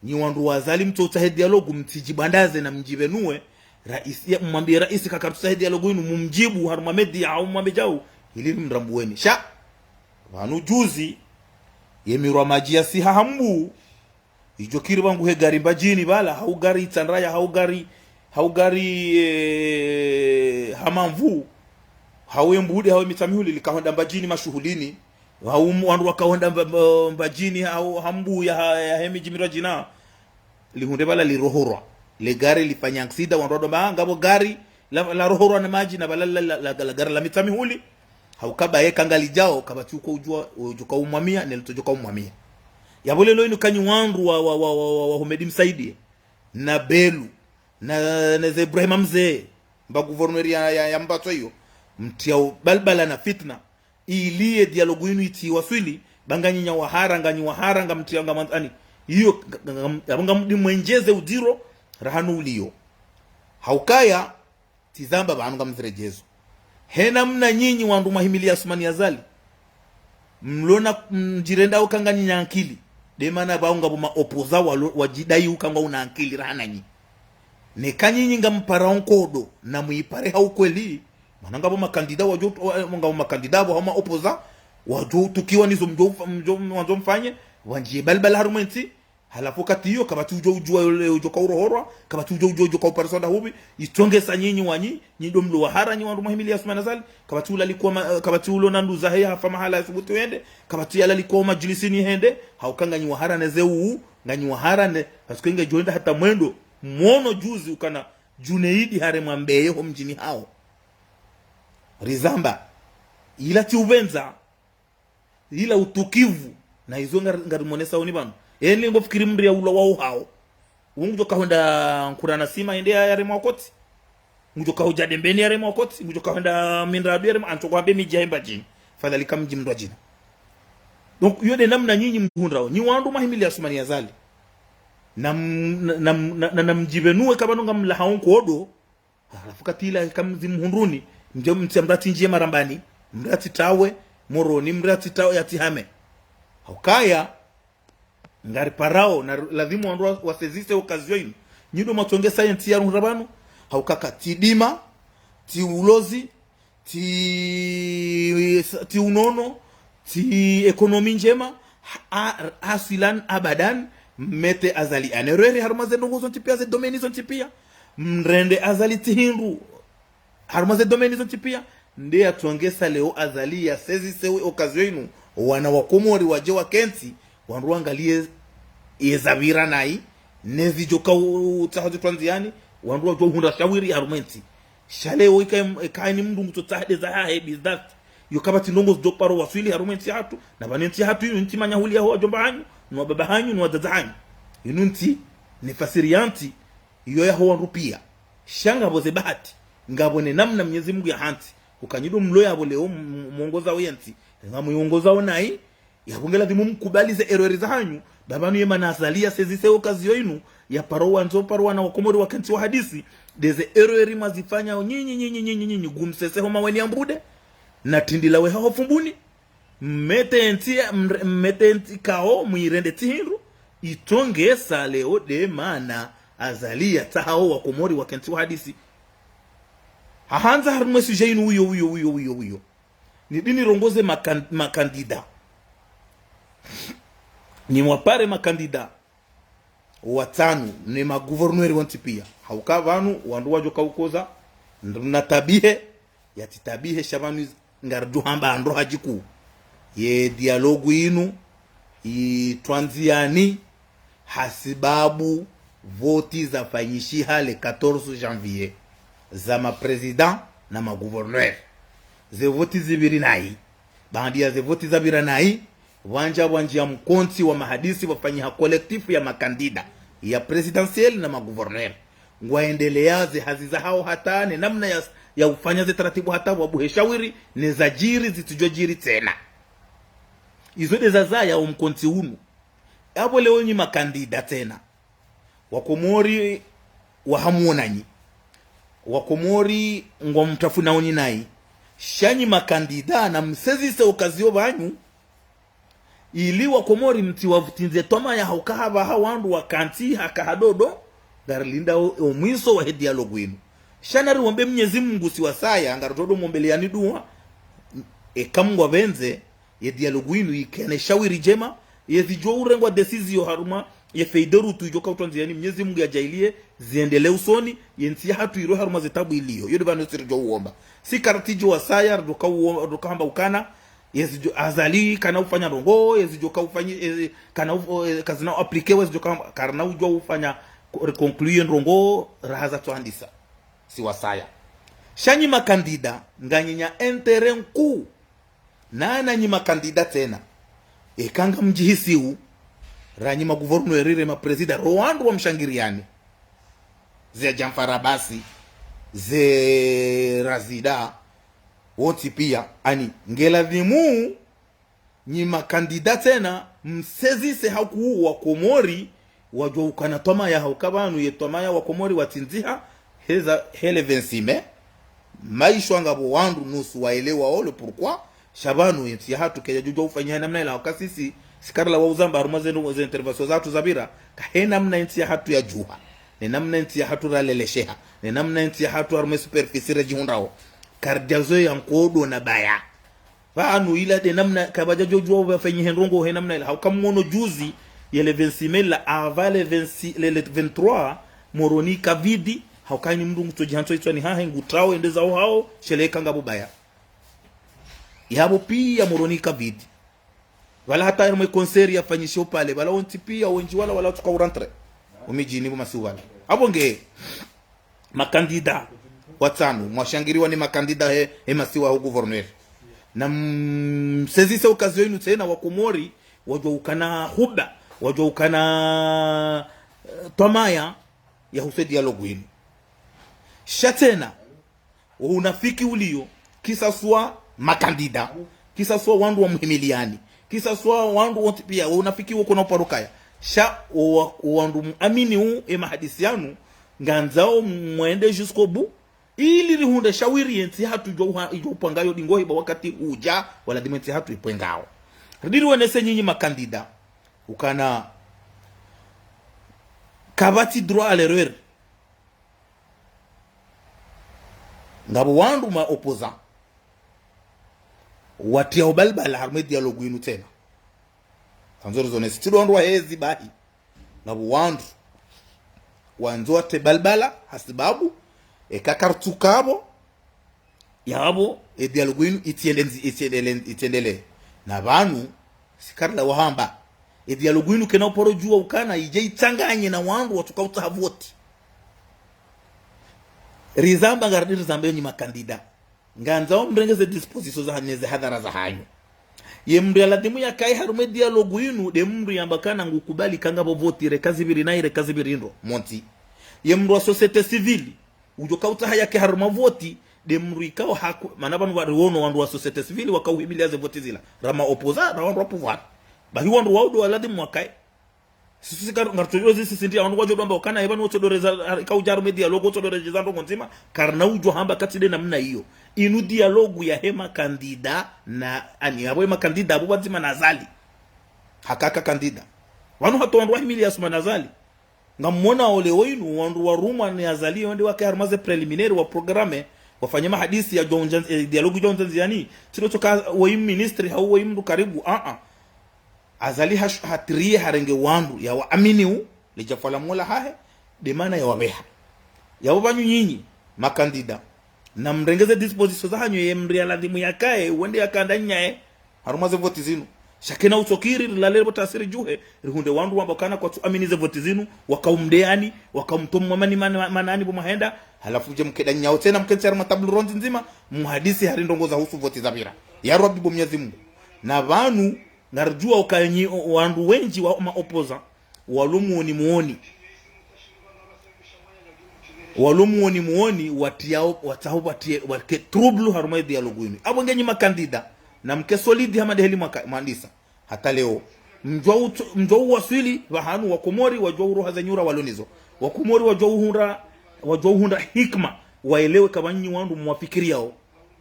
Nyi wandru wa Azali mtso utsaha ye dialogue, mtsidjibwandaze na mdjipvenuwe, raisi, ya, mwambiye raisi kakartsaha ye dialogue inu, mumdjibu, harumwa média, hau mwambe djau, ili rimrambuweni. Sha, pvanu juzi, ye mirwa madji ya siha Hambu, idjo kiri pvangu he gari Mbadjini pvala, hau gari Itsandraya, hau gari, hau gari, eh, Hamamvu, hau ye Mbude, hau ye Mitsamihuli, likahwenda Mbadjini mashuhulini, hau m-, wandru wakahwenda Mba-, Mba-, Mbadjini, hau Hambu ya ha-, ya he midji mirwa djina, lihundre pvala lirohorwa. Le gari lifanya aksida, wandru wado mba, ah, ngapvo gari, la, larohorwa ne madji, na pvala la, la, la, la gari la Mitsamihuli, Hauka baye kangalidjao, kapvatsi uko udjua, udjoka umwamia, ne litsodjoka umwamia. Yapvo leo inu kanyi wandru wa, wa, wa, wa, wa, wa Humedi Msaidie, na Belu, na, na ze Ibrahima Mze, mba gouverneur ya, ya, ya Mbatso iyo, mtriao balbala na fitna, ili ye dialogue inu itsi waswili, ba nganyi nyawahara, nganyi wahara, ngamtria, ngamwandzani. Iyo, nga, nga, nga, nga, ngamdimwendjeze udziro, rahanu uliyo. Haukaya, tsi zamba pvanu ngamziredjezo. Hena mna nyinyi wandru mwahimili ya Assoumani Azali. Mlona mdjirenda uka nganyi nya ankili. De mana pvao ngapvo ma opposant walo, wadjidai uka ngwauna ankili rahana nyi. Neka nyinyi ngampara onkodo, na muipare ha ukweli. Mana ngapvo makandida wadjo, wa, ngapvo makandida pvo hama opposant, wadjo tukiwa nizo mdjo, mdjo, mwandzo mfanye, wandjie balbala harumwa entsi, halafu wakati iyo, kapvatsi udjo udjua yole udjoka urohorwa, kapvatsi udjo udjua udjoka upariswa nda hupvi, itsongesa nyinyi wanyi, nyi ndo mlo wahara nyi wandru mwahimili ya Assoumani Azali, kapvatsi ulalikwa ma, kapvatsi ulona nduza heya hafa mahala ya subuti wende, kapvatsi yalalikwa o madjilisini hende, hauka nganyi wahara ne ze uu, nganyi wahara ne, parce que nge djoenda hata mwendo, mwono juzi ukana, Djuneidi haremwa mbeye ho mdjini hao. Rizamba, ila tsi upvendza, ila utukivu, na izo ngari, ngarimonesa oni pvanu. Eni ngofikiri mndru ya ula wao hao. Ungudjoka hwenda Nkurana Sima ende ya, yaremwa koti. Ngudjoka hudja Dembeni yaremwa koti. Ngudjoka hwenda Mindradu yaremwa, antso kwambe midji ya Mbadjini. Fadhali ka mdji mndru wa djina. Donc, iyo de namna nyinyi mhundrao. Nyi wandru mwahimili ya Assoumani Azali. Na m-, na, na, na, na, na mdjipvenue ka pvanu ngamlahao nkodo. Halafu wakati ila kamzi mhundruni, mdje mtsi mratsi ndjie Marambani, mratsi tawe, Moroni, mratsi tawe ya tsi hame. Haukaya, ngariparao, na lazimu wandru wa, wasezise occasion inu. Nyi ndo mwatsongesa yentsi ya ruhundra pvanu, hauka ka tsi dima, tsi ulozi, tsi, tsi unono, tsi économie ndjema, a, aswilan abadan, mmete Azali en erreur harumwa ze ndrongoo zontsi pia, ze domaine zontsi pia, mrende Azali tsi hindru harumwa ze domaine zontsi pia, nde yatsongesa leo Azali yasezise we occasion inu, wana wa Komori wadje wakentsi, wandru wangalie yezapvira nayi, ne zidjoka u-, utsaha zitrandziani, wandru wadjo uhundra shawiri harumwa entsi. Sha leo ika em-, eka ni mndru ngutsotsaha de zahahe bizdati. Iyo kapvatsi ndrongoo zidjoparo waswili harumwa entsi yahatru, na pvanu entsi yahatru inu ntsi manyahuli yaho wadjomba hanyu, no wababa hanyu, no wadzadze hanyu. Inu ntsi, ne fasiri ya ntsi, iyo yaho wandru pia. Sha ngapvo ze bahati, ngapvo ne namna Mnyezi Mungu yahantsi, uka nyi ndo mlo yapvo leo m-, m-, mwongozao yentsi, ngamwiyongozao nayi, yapvo nge lazimu mkubali ze erreur zahanyu, ba pvanu ye mana Azali yasezise occasion inu, yaparo wandzo paro wana wa Komori wakentsi wahadisi, de ze erreur mwazifanya nyinyi, nyinyi, nyinyi, nyinyi, gumsese ho maweni ya mbude, na tindila we haho fumbuni, mmete ntsi, mre-, mmete ntsi kao, mwirende tsi hindru, itsongesa leo de mana Azali yatsahao wa Komori wakentsi wahadisi. Hahandza harumwa sujet inu uyo, uyo, uyo, uyo, uyo. Nidi nirongoze makan-, makandida. Nimwapare makandida watsanu, ne magouverneur wontsi pia. Hauka pvanu, wandru wadjoka ukoza, ndru na tabihe, yatsi tabihe, sha pvanu ngaridjo hamba ndro hadjiku. Ye dialogue inu, itrandziani, hasibabu voti zafanyishiha le quatorze janvier, za ma président na ma gouverneur. Ze voti zipviri nayi. Baanda ya ze voti zapvira nayi, pvwandja pvwandjia mkontsi wa mahadisi pvwafanyiha collectif ya makandida, ya présidentielle na ma gouverneur. Ngwaendelea ze hazi zahao hata ne namna ya, ya ufanya ze taratibu hata pvwabuhe shawiri, ne zadjiri zitsidjodjiri tsena. Izo de zazaya o mkontsi unu. Yapvo leo nyi makandida tsena. Wakomori wahamuonanyi. Wakomori ngwamtafunaonyi nayi. Sha nyi makandida namsezise occasion pvanyu. Ili Wakomori mtsiwavutindze twamaya hauka hapvaha wandru wakantsi haka hadodo. Ngarilindao o, o mwiso wahe dialogue inu. Sha nariombe Mnyezi Mungu si wasaya, ngaridjo do mwombeleani dua. Eka Mungu apvendze, ye dialogue inu ikene shawiri ndjema, ye zidjo urengwa décision harumwa, ye feuille de route idjoka utrandziani Mnyezi Mungu yadjaaliye, ziendelee usoni, ye ntsi yahatru irwe harumwa ze tabu iliyo. Iyo de pvanu si ridjo uomba. Si karitsidjo wasaya, ridjoka uo-, ridjoka hamba ukana, ye zidjo Azali, kana ufanya ndrongoo, ye zidjoka ufanyi, ye, kana uf-, o, ye, kazina appliquer, ye zidjoka hamba, karina udjua ufanya, ko-, reconcilier ndrongoo, raha zatsohandisa. Si wasaya. Sha nyi makandida, nganyi nya intérêt nkuu, Na nanyi makandida tsena, eka ngamdjihisiwo, ranyi maguvernera, re maprezida, ro wandru wamshangiriyani, ze Djanfar Abasi, ze Razida, wontsi piya, ani, ngeladhimu, nyi makandida tsena, msezise haku wakomori, wadjuwa ukana twamaya hauka pvanu ye twamaya wakomori watsindziha, heza, he le vingt-six mai, maishwa ngapvo wandru nusu waelewa o le pourquoi, sha pvanu yentsi yahatru kayadjudjuwa ufanya he namna ila hauka sisi, si karila wa uzamba harumwa zenu, ze intervention zahatru zapvira, ka he namna yentsi yahatru yadjuha, ne namna yentsi yahatru ralelesheha, ne namna yentsi yahatru harumwa superficie radjihundrawo, karidjazoweya nkodo na baya. Pvanu ila nde namna kapvadjadjodjuwa upvafenyi he ndrongoo he namna ila. Hauka mwono juzi, ye le vingt-six mai la, avant le vingt-six, le, le vingt-trois, Moroni kavidi, hauka ni mndru ngutsodjihantso itswani hahe, ngutrawo, ende zaho haho, sheleka ngapvo baya. Yapvo piya Moroni kavidi. Pvala hata harumwa concert yafanyishiwa pvale, pvala wontsi piya, wendji wala, wala watsuka urentrer. Omidjini pvo masihu pvala. Apvo nge, makandida watsanu, mwashangiriwa ni makandida he, he masiwa ho gouverneur. Na msezise occasion inu tsena wakomori, wadjuwa ukana huba, wadjuwa ukana, eh, twamaya, yahusu e dialogue inu. Sha tsena, wo unafiki uliyo, kisaswa makandida, kisaswa wandru wa muhimiliyani, kisaswa wandru wontsi piya, wo unafiki wo kona uparo kaya. Sha wo wa-, wo wandru muamini u, e mahadisi yanu, ngandzao mwende jusqu'au bout, ili rihundre shawiri yentsi yahatru idjo uha-, idjo upvanga yo dingohi ba wakati udja, waladhimu yentsi yahatru ipvwe ngawo. Ridiri wenese nyinyi makandida, ukana kapvatsi droit à l'erreur. Ngapvo wandru ma opposants watriya ubalbala harumwa e dialogue inu tsena. Kandzo rizone, si tsi ndo wandru wahezi bahi. Ngapvo wandru wandzo watriye balbala, hasibabu, eka karitsukapvo, yapvo, e dialogue inu itsiende ndzi-, itsiendele, itsiendele. Na pvanu, si karila wahamba. E dialogue inu kena uparo djuwa ukana, idje itsanganye na wandru watsuka utsaha voti. Rizamba ngaridiri rizambe yo nyi makandida. Ngandzao mrenge ze dispositions zahanyu, ze hadhara zahanyu. Ye mndru yaladhimu yakaye harumwa e dialogue inu, nde mndru yamba kana ngukubali ka ngapvo voti, reka zipviri nayi, reka zipviri ndro, montsi. Ye mndru wa société civile, udjo kautsaha yake harumwa voti, nde mndru ikao haku-, mana pvanu pvariwono wandru wa société civile, wakauhimiliya ze voti zila. Ra ma opposants, ra wandru wa pouvoir. Bahi wandru wao ndo waladhimu wakaye. Sisi sika ngaritsojo zisi sindi, wandru wadjo ndo wamba ukana, eba ni wotsodoreza, kaudja harumwa e dialogue, wotsodoreza ndrongoo ndzima, karina udjo hamba katsi nde namna iyo. Inu dialogue yahe makandida na, ani, apvo e makandida, apvo pvadzima na Azali. Hakaka kandida. Pvanu hata wandru wahimiliya Assoumani Azali. Ngamwona ole wo inu, wandru warumwa ni Azali, wende wake harumwa ze préliminaire wa programme, wafanye mahadisi ya djo undja, eh, dialogue djo undja ndziyani, tsi ndo tsoka woyi ministre, hau woyi mndru karibu, a-a. Azali hash-, hatriye harenge wandru yawaamini u, ledja fwala mola hahe, nde mana yawapveha. Yapvo pvanu nyinyi, makandida, na mrenge ze dispositions zahanyu ye mndru yaladhimu yakaye, wende yaka ndanyaye, harumwa ze voti zinu. Sha kena utsokiri, rilale pvo tasiri djuhe, rihundre wandru wamba ukana kwatsuamini ze voti zinu, wakaumdeyani, wakaumtomwa mani, mani, manani pvo mwahenda, halafu dje mke ndanyawo tsena mkentsi harumwa table ronde ndzima, muhadisi hari ndrongoo zahusu voti zapvira. Ya Rabbi bo Mnyezi Mungu. Na pvanu, ngaridjuwa uka nyi o-, wandru wendji wa ma opposants, walo muoni muoni. Walo muoni muoni, watriyao, watsaho watriye, wake trouble harumwa e dialogue inu. Apvo nge nyi makandida, na mke solide hama ndeheli mwaka-, mwandisa. Hata leo. Mdjuwa utso-, mdjuwa uwaswili, pvahanu wakomori, wadjuwa uroha ze nyura walo nizo. Wakomori wadjuwa uhundra, wadjuwa uhundra hikima, waelewe ka pvanu nyi wandru mwafikiriyao.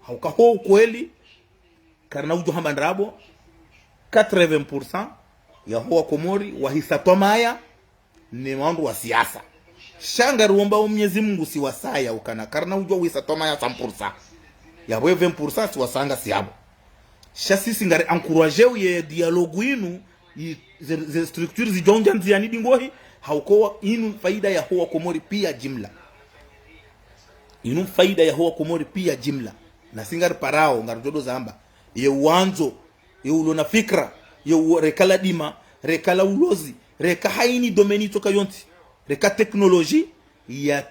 Hauka ho ukweli, karina udjo hamba ndrabo, quatre-vingts pour cent yaho wakomori wahisa twamaya, ni wandru wa siasa. Sha ngariomba o Mnyezi Mungu si wasaya ukana, karina udjo wahisa twamaya cent pour cent. Yapvo e vingt pour cent si wasaya ngasi yapvo. Sha sisi ngari encourager ye dialogue inu, i, ze, ze structures zidjo undja ndziyani dingohi, hauka inu faida yaho wakomori piya jimla. Inu faida yaho wakomori piya jimla. Na si ngariparao, ngaridjo ndo zamba. Ye wandzo, ye ulo na fikira, ye u-, reka la dima, reka la ulozi, reka hayina domaine itsoka yontsi, reka technologie, ya,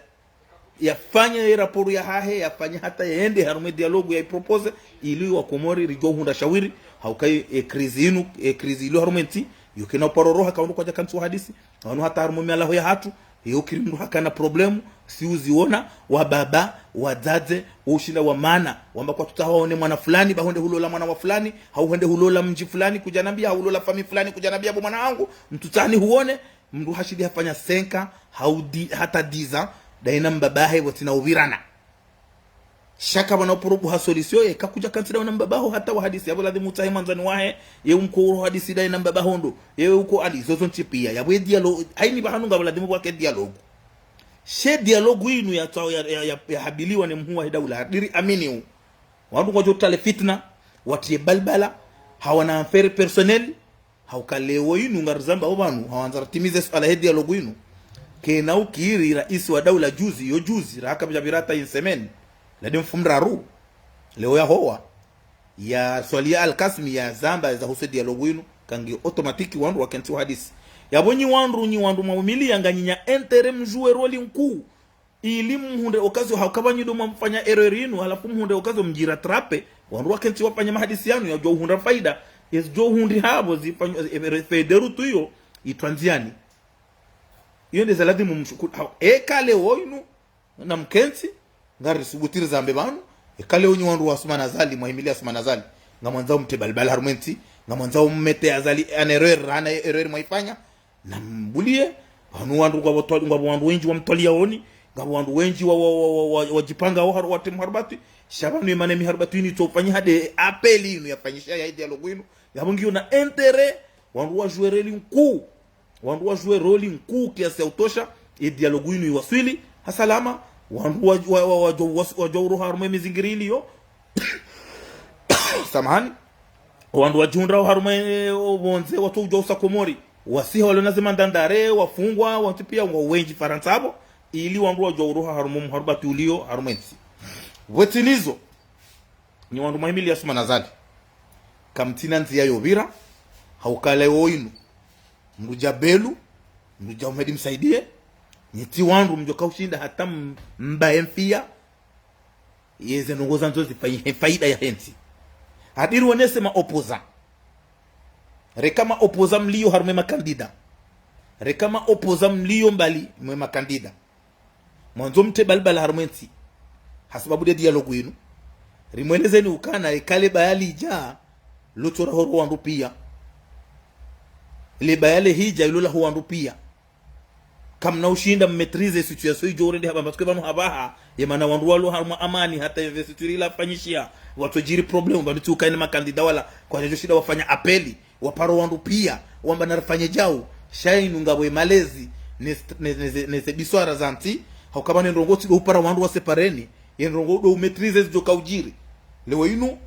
yafanye ye rapport yahahe, yafanye hata yende harumwa ye dialogue ya i propose, ili wa Komori ridjo hundra shawiri, hauka e crise inu, e crise iliyo harumwa entsi, yo kena uparo roha, ka wandru kwadja kantsi wahadisi, wanu hata harumwa mialaho yahatru, yo kiri mndru hakana problème, si uziona, wababa, wadzadze, wo ushinda wa mana, wamba kwatsutsaha waone mwana fulani, ba hwende hulola mwana wa fulani, hau hwende hulola mdji fulani, kudja nambia, hau hulola famille fulani, kudja nambia bo mwana hangu, mtsutsahani huone, mndru hashindi hafanya cinq ans, hau di-, hata dix ans, daye na mbabahe pvo tsina upvirana. Sha kapvana uparo buha solution, ye ka kudja kantsi dawe na mbabaho hata wahadisi, yapvo ladhimu utsahe mwandzani wahe, ye umko uro hadisi daye na mbabaho ndo, ye uko ali, zozo ntsi pia, yapvo ye dialogue, hayini pvahanu ngapvo ladhimu pvwake dialogue. She dialogue inu ya tsao ya, ya, ya, yahabiliwa ne mhuu wahe daula, diri amini u. Wandru ngwadjo utale fitna, watriye balbala, hawana affaire personnelle, hauka leo inu ngarizambao pvanu, hawandza ratimize suala he dialogue inu. Kena ukiri raisi wa daula juzi, yo juzi, rahaka pvadja pvira hata une semaine, lade mfumoraru, leo yahowa, yaswaliya Al-Kasmi yazamba eza husu dialogue inu, kangi automatique wandru wakentsi wahadisi. Yapvo nyi wandru, nyi wandru mwaumiliya nganyi na intérêt mdjuwe rôle nkuu. Ili mhundre occasion hauka pvanyi ndo mwafanya erreur inu, halafu mhundre occasion mdjirattrape, wandru wakentsi wafanya mahadisi yanu yadjo uhundra faida, yezidjo uhundri hapvo zifanye, e, e, feuille de route iyo, itrwa ndziani. Iyo ndeza ladhimu mshukuru, hau, eka leo inu, na mkentsi, ngarisubutu rizambe pvanu, eka leo nyi wandru wa Assoumani Azali, mwahimiliya Assoumani Azali, ngamwandzao mtriye balbala harumwa entsi, ngamwandzao mmete Azali en erreur, hana erreur mwaifanya, na mbuliye, pvanu wandru ngapvo twa-, ngapvo wandru wendji wamtwaliya honi, ngapvo wandru wendji wa, wa, wa, wa, wa, wadjipanga wo haru-, watriye mharubatwi, sha pvanu ye mana mharubatwi ini tsofanyiha nde appel inu yafanyisha ya dialogue inu, yapvo ngiyo na intérêt, wandru wadjuwe rôle nkuu, wandru wadjuwe rôle nkuu kiasi ya utosha, ye dialogue inu iwaswili, ha salama, wandru wa, wa, wa, wadjo, wa, wadjo uroha harumwa ye mizingiri iliyo, samahani, wandru wadjihundrao harumwa, e, o pvondze, watso udja usa Komori, wasiha walo na ze mandandare, wafungwa, wantsi pia ngwao wendji Farantsa pvo, ili wandru wadjo uroha harumwa mharubatwi uliyo harumwa entsi. Pvwatsina izo, nyi wandru mwahimiliya Assoumani Azali, kamtsina ndziya yo pvira, hauka leo inu, mndru dja Belou, mndru dja Houmed Msaidié, nyi tsi wandru mdjo kaushinda hata m-, mbaye mfiya, yeze ndrongoo zandzo zifanyihe faida yahe ntsi. Hadiri wonese ma opposants. Reka ma opposants mliyo harumwa ye ma candidats. Reka ma opposants mliyo mbali mwe ma candidats. Mwandzo mtriye balbala harumwa entsi. Hasababu nde dialogue inu. Rimwelezeni ukana, eka le baya lidja, lo tso laho wandru pia. Le baya lehidja, ilo laho wandru pia. Kamna ushinda mmaîtriser situation idjo urende hapvaha, parce que pvanu hapvaha, ye mana wandru walo harumwa amani, hata investiture ila fanyishiha, watsodjiri problème, pvanu tsi uka ina ma candidats wala, kwadjadjo shinda wafanya appel, waparo wandru pia, wamba narifanye djau, sha inu ngapvo ye malezi, ne st-, ne, ne, ne, ne ze biswara za ntsi, hauka pvanu ye ndrongoo tsi ndo upara wandru wasepareni, ye ndrongoo ndo umaîtriser zidjo kaudjiri. Leo inu,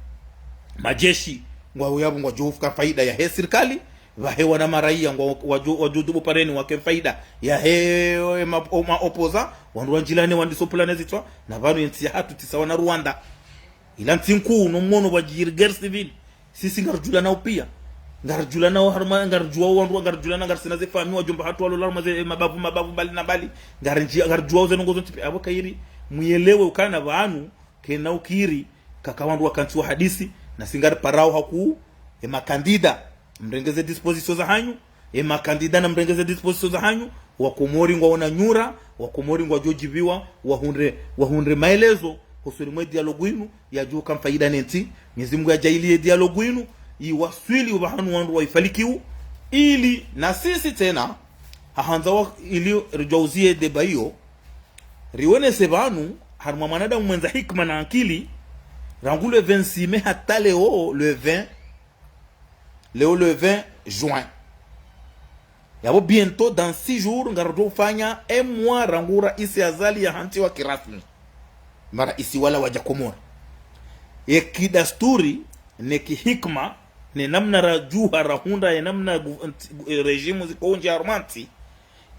majeshi, ngwao yapvo ngwadjo ufuka faida yahe sirikali, pvahe wana maraiya ngwa-, wadjo, wadjo dubu pareni wake faida yahe, e, ma, o, ma opposants, wandru wandjilane wandiso pvulane zitswa, na pvanu ye ntsi yahatru tsi sawa na Rwanda. Ila ntsi nkuu, no mwono pvwadjiri guerre civile. Sisi ngaridjulanao pia. Ngaridjulanao harumwa, ngaridjuao wandru, ngaridjulana, ngarisina ze famille, wadjomba hatru walola harumwa ze, e, mabavu, mabavu, mbali na mbali. Ngaridji-, ngaridjuao ze ndrongoo zontsi pia. Apvo kayiri, muyelewe ukana pvanu, kena ukiri, kaka wandru wakantsi wahadisi, na si ngariparao hakuu, e ma candidats, mrenge ze dispositions zahanyu, e ma candidats na mrenge ze dispositions zahanyu, wa Komori ngwaona nyura, wa Komori ngwadjo djiviwa, wahundre, wahundre maelezo, hosoni mwe dialogue inu, yadjo uka faida ne ntsi, Mwenyezi Mungu yadjaaliye dialogue inu, iwaswili upvahanu wandru waifalikiu, ili na sisi tsena, hahandza wa, ili ridjauziye débat iyo, riwonese pvanu, harumwa mwanadamu mwendza hikima na ankili, rangu le vingt-six mai hata leo le vingt, leo le vingt juin. Yapvo bientôt dans six jours, ngaridjo ufanya un mois rangu raisi Azali yahantsiwa kirasmi. Maraisi wala wadja Komori. Ye kidasturi, ne kihikima, ne namna radjuha rahundra, ye namna gu-, nt-, gu-, e, régime ziko undji harumwa ntsi,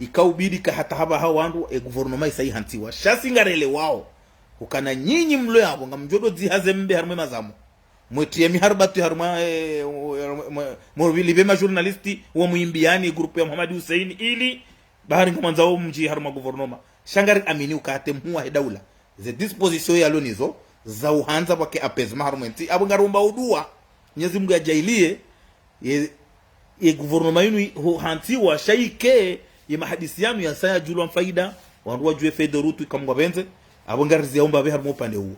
ikaubidi ka hata hapvaha wandru, e gouvernement isa ihantsiwa. Sha si ngarelewao. Ukana nyinyi mlo yapvo, ngamdjo ndo dzihaze mbe harumwa ye mazamu. Mwetriye miharubatwi harumwa, e, mwe, mwe, mwe, mwe, lipve ma journalistes wa mwimbiani groupe ya Mohamed Hussein ili, bahari ngamwandzao mdji harumwa gouvernement. Sha ngari amini uka hata mhuu wahe daula, ze disposition yalo nazo, za uhandza pvwake apaisement harumwa entsi, apvo ngaromba udua Mwenyezi Mungu yadjaaliye ye, ye gouvernement yinu huhantsiwa, sha yike ye mahadisi yanu yasa yadjulwa mfaida, wandru wadjuwe feuille de route ika Mungu apvendze. Apvo ngariziyaomba pve harumwa upande uwo.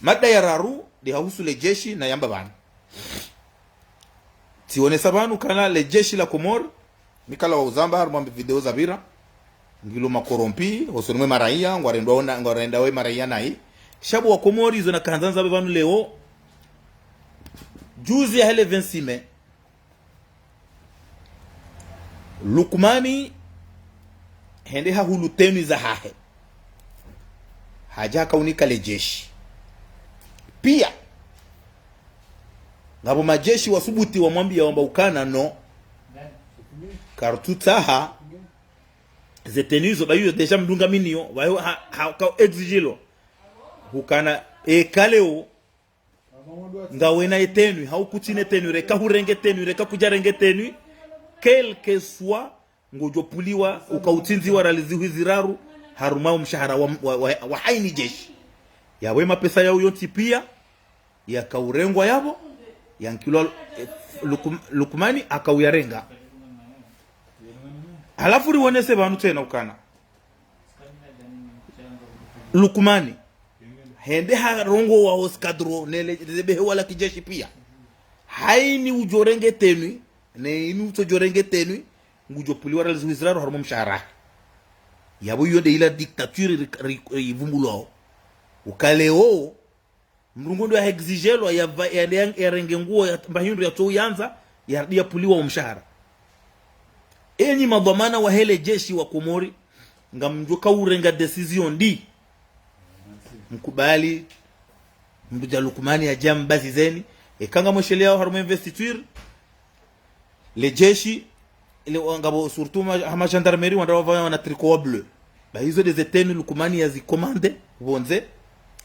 Mada ya raru, nde yahusu le jeshi nayamba pvanu. Tsionesa pvanu ukana le jeshi la Komori, mi kala wa uzamba harumwa mbi video zapvira, ngilo ma corrompus, hosoni mwe maraiya, ngwarendwa ona, ngwarenda we maraiya nayi. Sha pvo wa Komori izo nakahandza nizambe pvanu leo, juzi yahe le vingt-six mai, Lukmani hende hahulu tenue zahahe, hadja hakaunika le jeshi. Pia ngapvo majeshi wasubuti wamwambiya wamba ukana no, karitsutsaha ze tenue zo, ba iyo déjà mdunga miniyo, ba iyo ha, ha, ka exigilo. Hukana, eka leo ngawena ye tenue, hau kutsina ye tenue, reka hurenge tenue, reka kudjarenge tenue, quel que soit, ngodjo puliwa, uka utsindziwa riali zihwi ziraru harumwa wo mshahara wa, wa, wa, wa haini jeshi. Yapvo ye mapesa yao yontsi pia yakaurengwa yapvo, yankilwa, eh, Lukum-, Lukmani akauyarenga. Halafu riwonese pvanu tsena ukana Lukmani hende harongowa wo escadron, ne le, le behewa la kijeshi pia. Haini udjorenge tenue, ne ini utsodjorenge tenue, ngudjo puliwa riali zihwi ziraru harumwa wo mshahara. Yapvo iyo nde ila dictature ri, ri, ri, ivumbulwao. Uka leo, mdru ngondo ya exigelwa ya va-, ya, ya, yarenge nguo ya, mba hindru yatso uyandza, ya, yapuliwa wo mshahara. Enyi madhwamana wahe le jeshi wa Komori, ngamdjo kaurenga décision ndi. Mkubali, mdru dja Lukmani yadje yambazizeni, eka ngamwesheleyao harumwa investiture, le jeshi, le, ngapvo surtout ma, hama gendarmerie, wandru wapvaya wana tricot wa bleu. Ba izo nde ze tenue Lukmani yazicommande pvondze,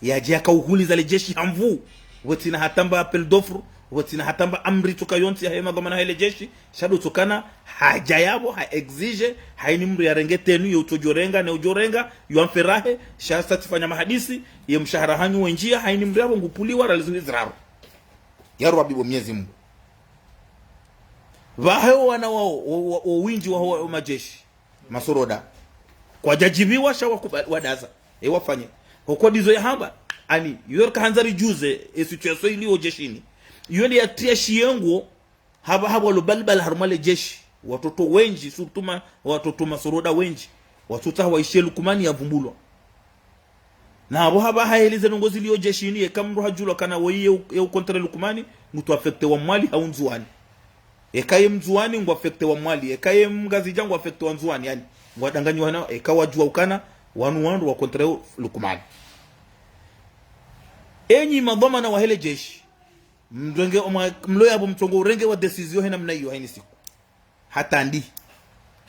yadje yakauhuliza le jeshi ha nvuu. Pvwatsina hata mba appel d'offre, pvwatsina hata mba amri tsoka yontsi yahe madhwamana wahe le jeshi, sha ndo tsokana hadja yapvo, ha exige, haini mdru yarenge tenue, ye utsodjorenga, ne udjorenga, yo amferahe, sha sa tsifanya mahadisi, ye mshahara hanyu wendjiya, haini mdru yapvo ngupuliwa riali zihwi ziraru. Ya Rabbi bo Mwenyezi Mungu. Pvahe wo wana wao, wo, wo, wo wendji waho wa, wa majeshi, masoroda, kwadjadjiviwa sha wakubali, wadaza. E wafanye. Hoko ndizo yahamba, ani, iyo rikahandza ridjuze, e situation iliyo jeshini. Iyo nde yatria shiyengo, hapva, hapva lo balbal harumwa le jeshi. Watoto wendji, surtout ma, watoto masoroda wendji. Watsotsaha waishiye Lukmani yavumbulwa. Na apvo hapva haeleze ndrongoo ziliyo jeshini, yeka mdru hadjulwa kana woyi ye u, ye u contre Lukmani, ngutso affecté wa Mwali hau Ndzuwani. Yeka ye Mndzuwani ngu affecté wa Mwali, yeka ye Mngazidja ngu affecté wa Ndzuwani, yani, ngwadanganyiwa na, yeka wadjuwa ukana, wanu wandru wa contre Lukmani. Enyi madhwamana wahe le jeshi, mrenge omwa, mlo yapvo mtsongo urenge wa décision he namna iyo haini siku. Hata ndi.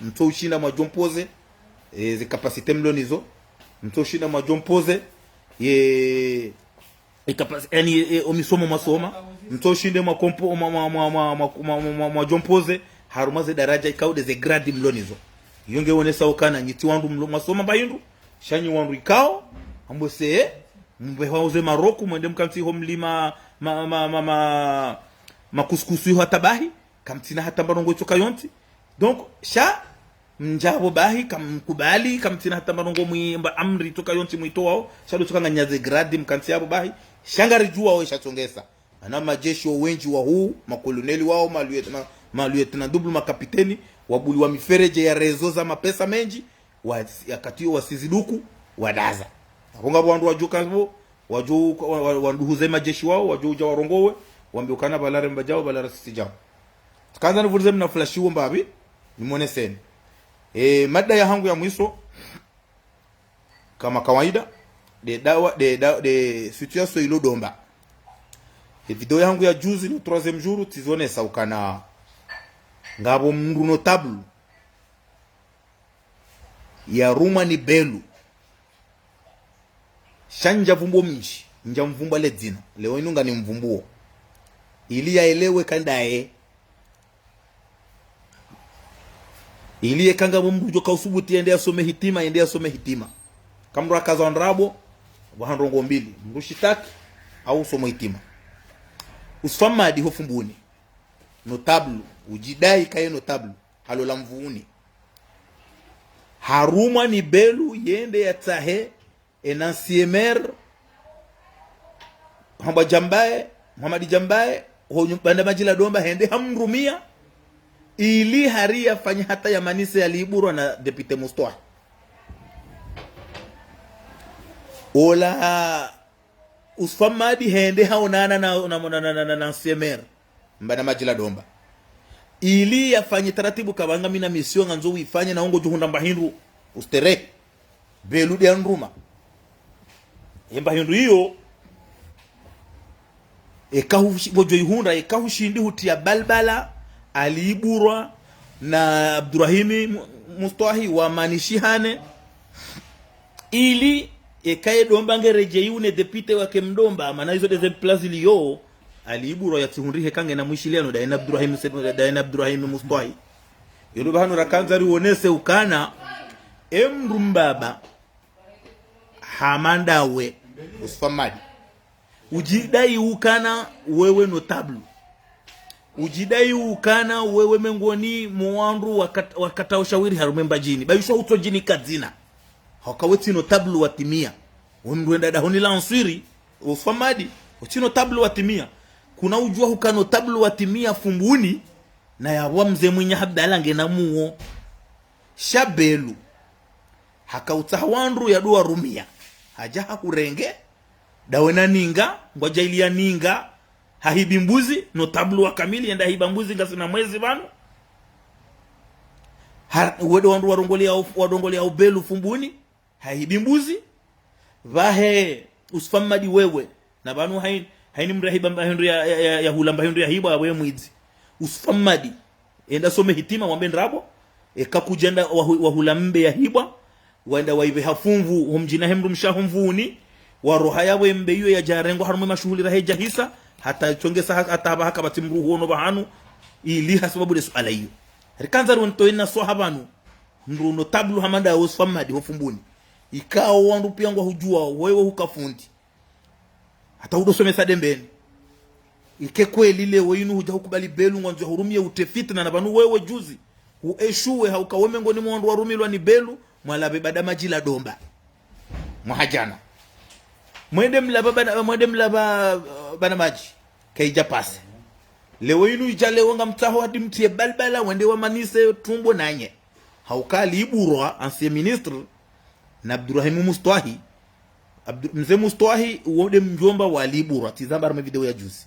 Mtso ushinda mwadjompoze, e, ze capacité mlo nazo. Mtso ushinda mwadjompoze, ye, e, capaci-, yani, e, omisomo mwasoma. Mtso ushinde mwakompo, mwa, mwa, mwadjompoze, harumwa ze daraja ikao nde ze grade mlo nazo. Iyo nge wonesa ukana, nyi tsi wandru mlo, mwasoma mba hindru, sha nyi wandru ikao, ambo se, mbehwa uze Maroku, mwende mkantsi ho mlima, ma, ma, ma, ma, makusukusu iho hata bahi, kamtsina hata mba ndrongoo itsoka yontsi. Donc, sha, mdja pvo bahi, kamkubali, kamtsina hata mba ndrongoo mwi, mba amri itsoka yontsi mwitowao, sha ndo tsoka nganya ze grade, mkantsi yapvo bahi, sha ngaridjuwao isha tsongesa. Mana majeshi wo wendji wahuu, makoloneli wao, ma lieutenant, ma lieutenant double, makapiteni, wabuliwa mifereji ya réseau za mapesa mendji, wa, yakati iyo wasiziduku, wadaza. Apvo ngapvo wandru wadjuka pvo, wadjo, wa, wa, wanduhuze majeshi wao, wadjo udja warongowe, wambe ukana pvala re mbadjao, pvala re sitsidjao. Tsikandza nivulize mna flash wo mbapvi, nimoneseni. E, mada yahangu ya mwiso, kama kawaida, nde dawa, nde da, nde situation ilo Domba. E video yahangu ya juzi, le troisième jour, tsizonesa ukana ngapvo mndru notable yarumwa ni belu. Sha ndja vumbo mdji, ndja mvumba le dzina. Leo inu ngani mvumbuo. Ili yaelewe ka ndaye. Ili yeka ngapvo mndru udjo kausubuti yende yasome hitima, yende yasome hitima. Kamrakaza ndrabo, waha ndrongoo mbili. Mdru shitaki, au somo hitima. Usfamadi ho Fumbuni. Notable, udjidai kaye notable. Halola Mvuni. Harumwa ni Belu yende yatsahe, ena ancien maire, hamba Djambaye, Mohamed Djambaye, ho nyu-, Bandamadji la Domba hende hamrumia, ili hari yafanye hata yamanise yaliburwa na député Mustwahi. Ola Usfamadi hende haonana na, na, na, na, na, na, na ancien maire, Mbandamadji la Domba. Ili yafanye taratibu kapvanga mi na mission ngandzo uifanye na ongo djuhundra mba hindru, ustere. Belu de anruma. Ye mba hindru iyo, eka hushi-, ngodjo ihundra, eka hushindi hutia balbala, aliburwa na Abdurahimi Mu-, Mustwahi wamanishihane. Ili, eka ye Domba ngeredjei une député wake Mdomba, mana izo de ze place liyo, aliburwa yatsihundrihe kangena mwishiliano, daye na Abdurahimi Se-, daye na Abdurahimi Mustwahi. Yelo bahanu rakandza riwonese ukana, emdru mbaba, hama ndawe, Usfamadi. Udjidai ukana wewe notable. Udjidai ukana wewe mengoni mwa wandru wakat-, wakatao shawiri harumwa Mbadjini. Bayishwa utso djini kadzina. Hauka we tsi notable watimia. We mdru wenda dahoni la answiri, Usfamadi, we tsi notable watimia. Kuna udjua huka notable watimia Fumbuni, na yawa mze Mwinyi Abdala ngena muo. Sha Belu. Haka utsaha wandru yadua rumia. Hadja hahurenge. Dawe na ninga, ngwadja ili ya ninga. Hahibi mbuzi, notable wa kamili, yenda hiba mbuzi ngasina mwezi pvanu. Ha, wede wandru warongolea u-, warongolea u Belu Fumbuni. Hahibi mbuzi. Pvahe, Usfamadi wewe. Na pvanu haini, haini mdru yahiba mba hindru ya, ya, ya, ya hula mba hindru yahibwa we mwidzi. Usfamadi. Enda some hitima wambe ndrabo. Eka kudjenda wahu-, wahula mbe yahibwa. Wenda waibe ha funvu, ho mdjini he mdrumshe ho Mvuni. Waroha yawe mbe iyo yadjarengwa harumwa mashuhuli rahe djahisa. Hata tsongesa ha-, hata hapva haka pvatsi mdru huono pvahanu. Ili hasababu de suala iyo. Rikandza riwontoe na swaha pvanu. Mdru notable hama ndawe Usfamadi ho Fumbuni. Ikao wandru pia ngwahudjua, wewe huka fundi. Hata hudosomesa Dembeni. Ike kweli leo inu hudja hukubali Belu ngwandzo yahurumie utre fitna na pvanu wewe juzi. Hueshuwe hauka we mengoni mwa wandru warumilwa ni Belu, mwalapve Bandamadji la Domba. Mwaha djana. Mwende mlapva Banda-, mwende mlapva, uh, Bandamadji. Kaidja pase. Leo inu idja leo ngamtsaho hadi mtrie balbala, wende wamanise tumbo nanye. Hauka aliburwa, ancien ministre, na Abdurahimu Mustwahi. Abdu-, mze Mustwahi, uwo de mdjomba wa aliburwa, tizama harumwa video ya juzi.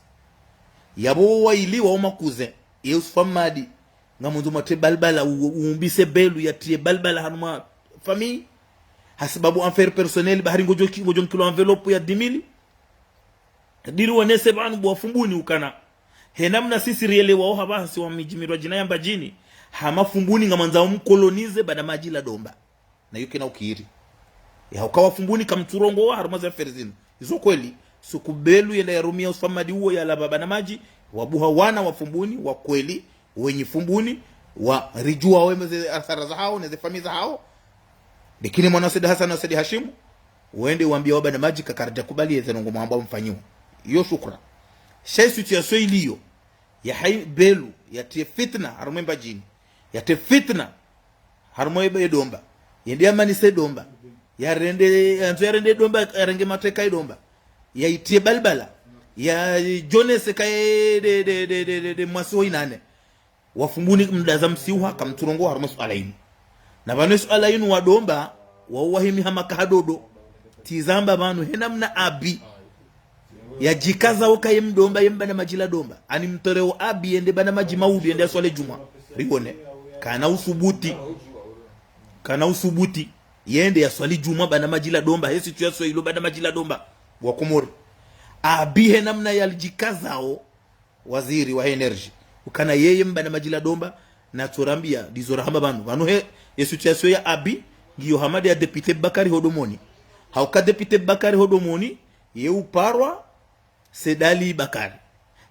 Yapvo waili wa uma cousin, ye Usfamadi, ngamwandzo mwatre balbala, u-, uumbise Belu yatrie balbala harumwa famille. Hasababu affaire personnelle, bahari ngodjo ki-, ngodjo nkilo enveloppe ya dix mille. Diri wonese pvanu bo wa Fumbuni ukana. He namna sisi rielewao hapvaha si wa midji mirwa djina ya Mbadjini. Hama Fumbuni ngamwandzao mkolonize Bandamadji la Domba. Na yuke na ukiri. Ya hauka wa Fumbuni kamtsurongoa harumwa ze affaire zinu. Izo kweli. Suku Belu yenda yarumia Usfamadi uwo yalapva Bandamadji. Wabuha wana wa Fumbuni, wa kweli, wenyi Fumbuni, waridjua wemeze athara zahao, neze famille zahao. Lakini mwana Said Hassan na Said Hashimu, wende wambia wa Bandamadji kakaradja kubali yeze ndrongoo mwahambwa mfanyiwa. Iyo shukra. Sha yi situation iliyo, ya hayi Belu, yatrie fitna, harumwa Mbadjini. Yatrie fitna, harumwa ye Domba. Yende yamanise Domba. Yarende, yandzo yarende Domba, yarenge mateka ye Domba. Yaitrie balbala. Yadjonese kaye de, de, de, de, de, de, mwasi ho inane. Wa Fumbuni mdaza msiuha kamtsurongoa harumwa suala inu. Na pvanu suala inu wa Domba, wao wahimi hama kahadodo. Tizamba pvanu he namna Abi. Yadjikaza ukaye Mdomba ye Mbandamadji la Domba. Ani mtoreo Abi yende Bandamadji maudu yende yaswali djumwa. Riwone. Kana usubuti. Kana usubuti. Yende yaswali djumwa Bandamadji la Domba. He situation ilo Bandamadji la Domba. Wa Komori. Abi he namna yalidjikazao. Waziri wa énergie. Ukana yeye Mbandamadji la Domba, natsorambia, ndizo rahamba pvanu. Pvanu he, ye situation ya Abi, ngiyo hama de ya député Bakari ho Domoni. Hauka député Bakari ho Domoni, ye uparwa, Said Ali Bakari.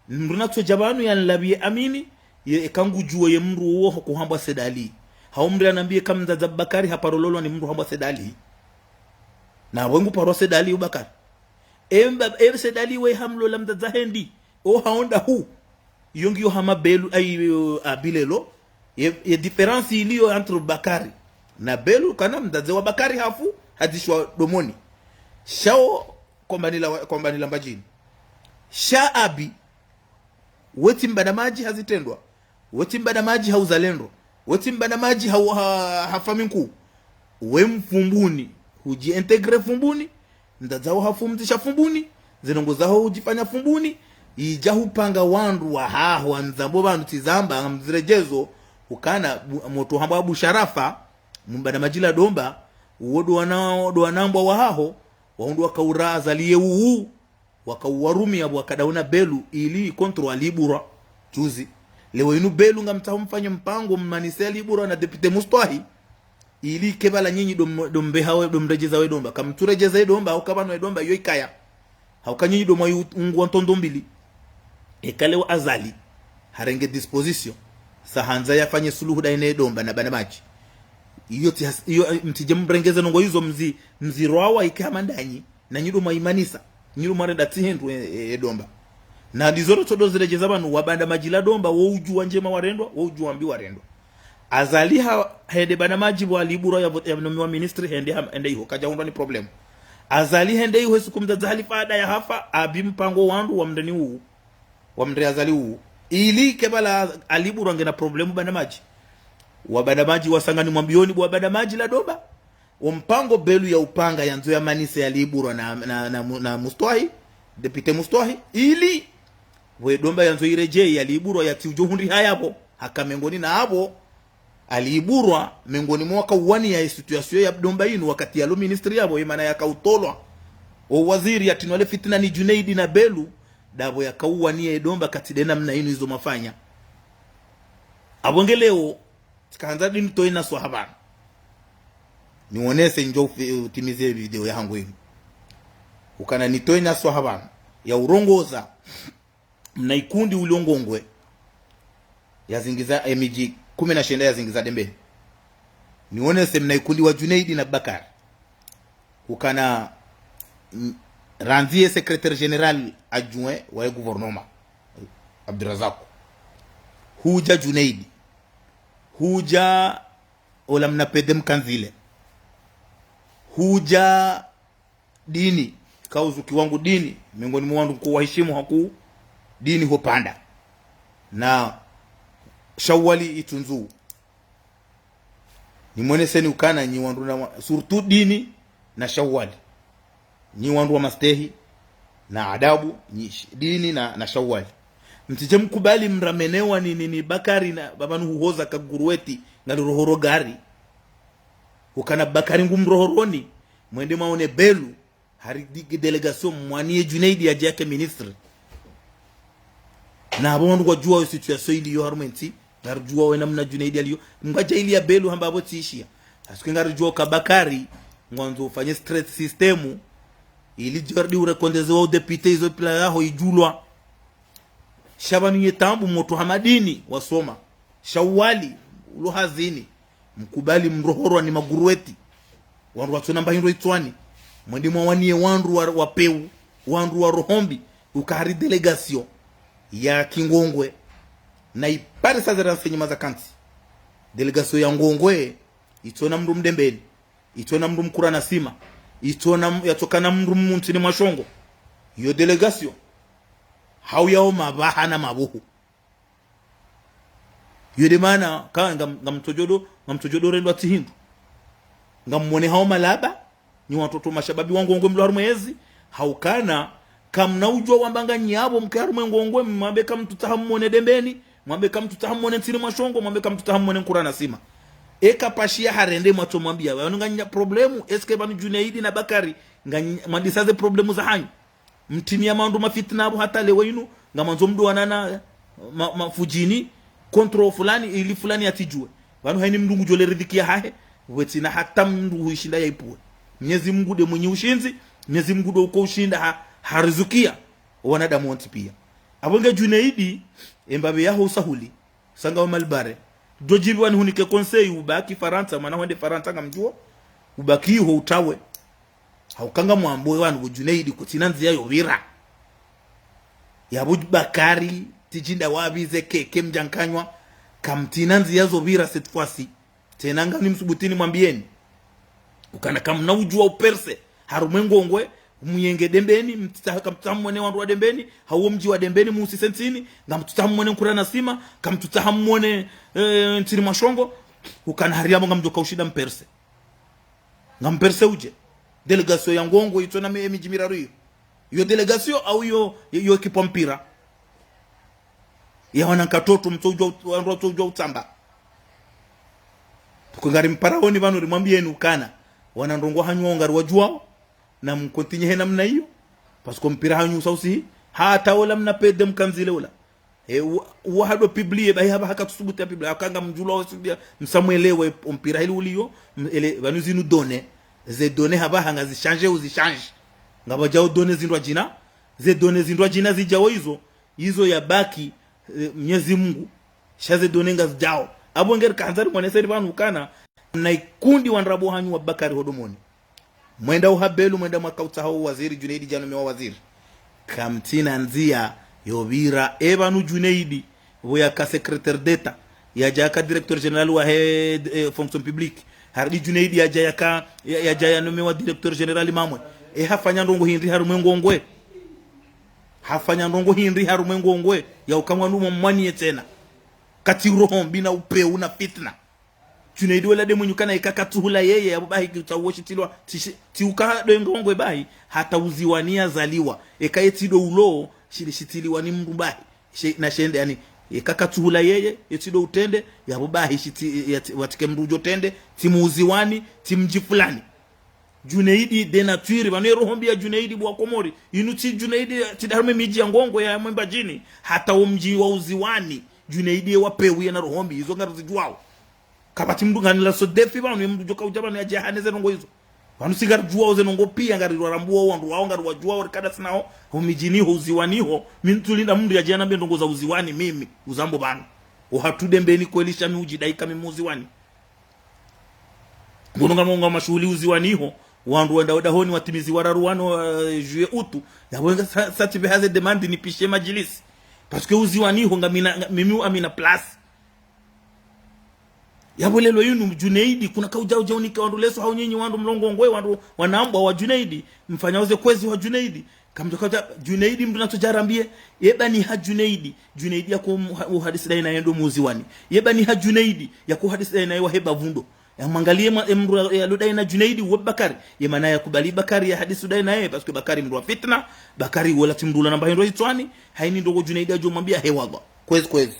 Mdru natsodja pvanu yanilapviye amini, ye eka ngudjuo ye mdru uwo ho kuhambwa Said Ali. Hau mdru yanambie ka mdzadze Bakari haparololwa ni mdru hambwa Said Ali. Na wengu parwa Said Ali Bakari. Emba, e Said Ali we hamlola mdzadze hahe ndi. O haonda hu. Iyo ngiyo hama Belu, ayi, Abi leo. Ye, ye différence iliyo entre Bakari na Belu, kana mdzadze wa Bakari hafu, hadzishwa Domoni. Sha o, Kombanila wa, Kombanila Mbadjini. Sha Abi, we tsi mbana madji ha zitrendwa. We tsi mbana madji ha uzalendo. We tsi mbana madji ha, ha, ha famiyi nkuu. We Mfumbuni, hudji intégrer Fumbuni, mdzadze waho hafumdzisha Fumbuni, ze ndrongoo zaho hudjifanya Fumbuni, idja hupanga wandru wahaho, wa mdzambo pvanu tsi zamba, mziredjezo, ukana, bu-, motro hambwa Abu Sharafa, mbana madji la Domba, uwo ndo wana, ndo wanambwa wahaho, wahundru wakaura Azali ye uwu, wakauwarumia pvo wakadauna Belu ili contre Ali Iburwa. Juzi. Leo inu Belu ngamtsaho mfanye mpango mmanise Ali Iburwa na député Mustwahi. Ili kepvala nyinyi ndo m-, ndo mbeha we, ndo mredjeza we Domba. Kamtsuredjeza e Domba, hauka pvanu e Domba iyo ikaya. Hauka nyinyi ndo mwayi u-, ungu wa ntrondro mbili. Eka leo Azali harenge disposition. Sa handza yafanye suluhu daina e Domba na mbana madji. Iyo tsi has-, iyo, eh, mtsidje mrengeze ndrongoo izo mzi-, mzirwawa ike hama ndanyi. Na nyi ndo mwayimanisa, nyi ndo mwarenda tsi hindru e, e, e Domba. Na ndizo ro tsodo ziredjeza pvanu, wa mbana madji la Domba, wo udjuwa ndjema warendwa, wo udjuwa mbi warendwa. Azali ha, hende mbana madji pvo Ali Iburwa ya vote, ya nomiwa ministre, hende ha, hende iho, kadja hundrwa ni problème. Azali hende iho, e suku mdzadze Halifa Ada ya hafa, Abi mpango wandru wa mndeni uwu, wa mndre Azali uwu. Ili kepvala Ali Iburwa ngena problème mbana madji. Wa mbana madji wasangani mwambioni pvo wa mbana madji la Domba. Wo mpango Belu ya upanga yandzo yamanise Ali Iburwa na, na, na, na Mustwahi, député Mustwahi, ili pvo e Domba yandzo iredjeyi Ali Iburwa yatsi udjo hundri haya pvo, haka mengoni na apvo, Ali Iburwa, mengoni mwa wakauwania e situation ya Domba inu wakati yalo ministre yapvo, ye mana yakautolwa o waziri yatrinwa le fitina ni Junaidi na Belu, ndapvo yakauwania e Domba katsi nde namna inu izo mwafanya. Apvo nge leo, tsikahandza ndi nitowe naswaha pvanu. Niwonese ndjo ufi-, utimize video yahangu inu. Ukana nitowe naswaha pvanu. Ya urongoza mna ikundi ulio Ngongwe. Yazingiza e midji kume na shenda yazingiza Dembeni. Niwonese mna ikundi wa Junaidi na Bakari. Ukana, mm, randzi ye secrétaire général adjoint wa ye gouvernement, Abdurazaku. Hudja Junaidi. Hudja ola mna P D Mkandzile. Hudja Dini, kauzuki wangu Dini, mengoni mwa wandru nkuu wahishimu hakuu, Dini ho Panda. Na Shawali Itsundzu. Nimweneseni ukana nyi wandru na wa-, surtout Dini na Shawali. Nyi wandru wa mastehi na adabu, nyi sh-, Dini na, na Shawali. Mtsidje mkubali mramenewa ni, ni, ni Bakari na pvapvanu huhoza ka guruweti, ngali rohoro gari. Ukana Bakari ngu mrohoroni, mwende mwaone Belu, hari di-, délégation mwaniye Junaidi yadje yake ministre. Na apvo wandru ngwadjuwa yo situation iliyo harumwa entsi, ngaridjuwa we namna Junaidi yaliyo, ngwadja ili ya Belu hamba apvo tsiishiya. Parce que ngaridjuwa ka Bakari, ngwandzo ufanye straight système, ili Jordi urekondeze wa udéputé izo pila yaho idjulwa. Sha pvanu ye taabu motro hama Dini wasoma. Shawali, ulo hazini. Mkubali mrohorwa ni maguruweti. Wandru watsona mba hindru itswani. Mwende mwawaniye wandru wa, wa pewu. Wandru wa roho mbi. Uka hari délégation ya Kingongwe. Na ipare sa ze renseignements za kantsi. Délégation ya Ngongwe. Itsona mndru Mdembeni. Itsona mndru Mkuranasima. Itsona m-, yatsokana mndru mntsini mwa shongo. Yo délégation. Hau yao mapvaha na mapvuhu. Yo nde mana, ka ngam-, ngamtsodjo do, ngamtsodjo do rendwa tsi hindru. Ngamwone hao malaba, nyi watoto mashababi wa Ngongwe mlo harumwa ezi, haukana, kamna udjuwa wamba nganyi apvo mke harumwa Ngongwe, mwambe kamtsutsaha mwone Dembeni, mwambe kamtsutsaha mwone ntsini mwa shongo, mwambe kamtsutsaha mwone Nkuranasima. Eka pashiya harende mwatso mwambiya, pvanu nganyi na problème, est-ce que pvanu Junaidi na Bakari, nganyi, mwandisa ze problème za hanyu. Mtimiya mandru mafitina apvo hata leo inu, ngamwandzo mdru wanana ma, mafudjini, contre fulani, ili fulani yatsidjuwe. Pvanu hayini mndru ngudjo le ridhiki yahahe, pvwatsina hata mndru huishinda yaipuwe. Mnyezi Mungu nde mwinyi ushindzi, Mnyezi Mungu ndo uko ushinda ha, harizukiya, wanadamu wontsi piya. Apvo nge Junaidi, embapve yaho usahuli, sanga wa malbare. Ndo djibu wani hunike conseil ubaki Farantsa, mana hwende Farantsa ngamdjuwo, ubaki iho utawe. Hauka ngamwambo wanu bo Junaidi kutsina ndziya yopvira. Ya bo Bakari, tijinda wapvize keke mdjankanywa, kamtsina ndziya zopvira cette fois-ci. Tsena ngamnimsubutini mwambiyeni. Ukana kamna udjuwa uperse, harumwa e Ngongwe, muyenge Dembeni, mtsitsaha, kamtsitsaha mwone wandru wa Dembeni, hau wo mdji wa Dembeni, muusise ntsini, ngamtsitsaha mwone Nkura na Sima, kamtsitsaha mwone, eh, ntsini Mwashongo, ukana hari yapvo ngamdjoka ushinda mperse. Ngamperse udje. Délégation ya Ngongwe itsona mi-, emidji miraru iyo. Iyo délégation au iyo, iyo équipe wa mpira. Ya wana nkatoto mtsoudjuwa ut-, wandru watsoudjuwa utsamba. Tuko ngari mparaoni pvanu rimwambiyeni ukana. Wana ndrongoo hanyu wao ngari wadjuwao. Na mkontinye he namna iyo. Parce que mpira hanyu usa usihi. Hata ola mna pede mkandzile ola. E, wa, wa hado publier, bahi hapvaha katsusubuti ya publier. Haka ngamdjulwa wasudia, msamwelewe, o mpira heli uliyo, m-, ele, pvanu zinu données. Ze données hapvaha ngazishange, uzishange. Ngapvadjao données zindrwadjina, ze données zindrwadjina zidjao izo, izo yabaki, eh, Mnyezi Mungu. Sha ze données ngazidjao. Apvo ngeri kahandza rimwoneseni pvanu ukana, na ikundi wa ndrabo hanyu wa Bakari Hodomoni. Mwenda uhabelu, mwenda mwaka utsaha o waziri, Junaidi djanomewa waziri. Kamtsina ndziya yopvira, e pvanu Junaidi, pvo yaka secrétaire d'État, yadja yaka directeur général wahe, eh, fonction publique. Harudi Junaidi yadja yaka, ya-, yadja yanomewa directeur général Mamwe. E hafanya ndrongoo hindri harumwa e Ngongwe. Hafanya ndrongoo hindri harumwa e Ngongwe. Ya ukamwa numa mwaniye tsena. Katsi roho mbi na upeu na fitna. Junaidi wela de mwenye ukana eka katsuhula yeye, yapvo bahi kitsa uwo shitilwa, tsi-, tsi uka do e Ngongwe bahi, hata uziwani yazaliwa. Eka ye tsi do ulo, shili shitiliwa ni mndru bahi. She-, na shende, yani, eka katsuhula yeye, ye tsi do utrende, yapvo bahi shiti-, ya tsi-, watike mndru udjo trende, tsi muuziwani, tsi mdji fulani. Junaidi de nature, pvanu ye roho mbi ya Junaidi bo wa Komori. Inu tsi Junaidi, tsi da harumwa e midji ya Ngongwe ya Mwembadjini, hata wo mdji wa uziwani. Junaidi ye wapeu ye na roho mbi, izo ngarizidjuwao. Kapvatsi mndru nganila sodefi pvanu, ye mndru djoka udja pvanu yadje hane ze ndrongoo izo. Pvanu si ngaridjuwao ze ndrongoo piya, ngarirwarambuwao wandru wao, ngariwadjuwao rikada sinao, ho midjini ho, uziwani ho, mi ntsulinda mndru yadje yanambe ndrongoo za uziwani, mimi, uzambo pvanu. Ohatru Dembeni kweli sha mi udjidai ka mi muuziwani. Mbono ngamwonga mashuhuli uziwani ho, wandru wenda odahoni watimizi wararu wanu, eh, juillet, août, yapvo nga sa-, sa tsi pveha ze demande nipishe madjilisi. Parce que uziwani ho ngamina, nga-, mimi amina place. Yapvo leo yinu Junaidi, kuna kaudja udja unike wandru leso hau nyinyi wandru mlo Ngongwe wandru wanambwa wa Junaidi, mfanyao ze kwezi wa Junaidi. Kamdjo kaudja, Junaidi mndru natso djarambiye, ye bani ha Junaidi, Junaidi yako mu-, ha-, uhadisi dayi naye ndo muuziwani. Ye bani ha Junaidi, yako uhadisi dayi naye wahe bavu ndo. Ya mwangaliye mwa-, e mndru ya-, yalo dayi na Junaidi, uwo Bakari. Ye mana yakubali Bakari yahadisi dayi naye, parce que Bakari mndru wa fitna, Bakari wola tsi mndru ula namba hindru hitswani, haini ndrongoo Junaidi yadjo mwambiya he wallah. Kwezi, kwezi.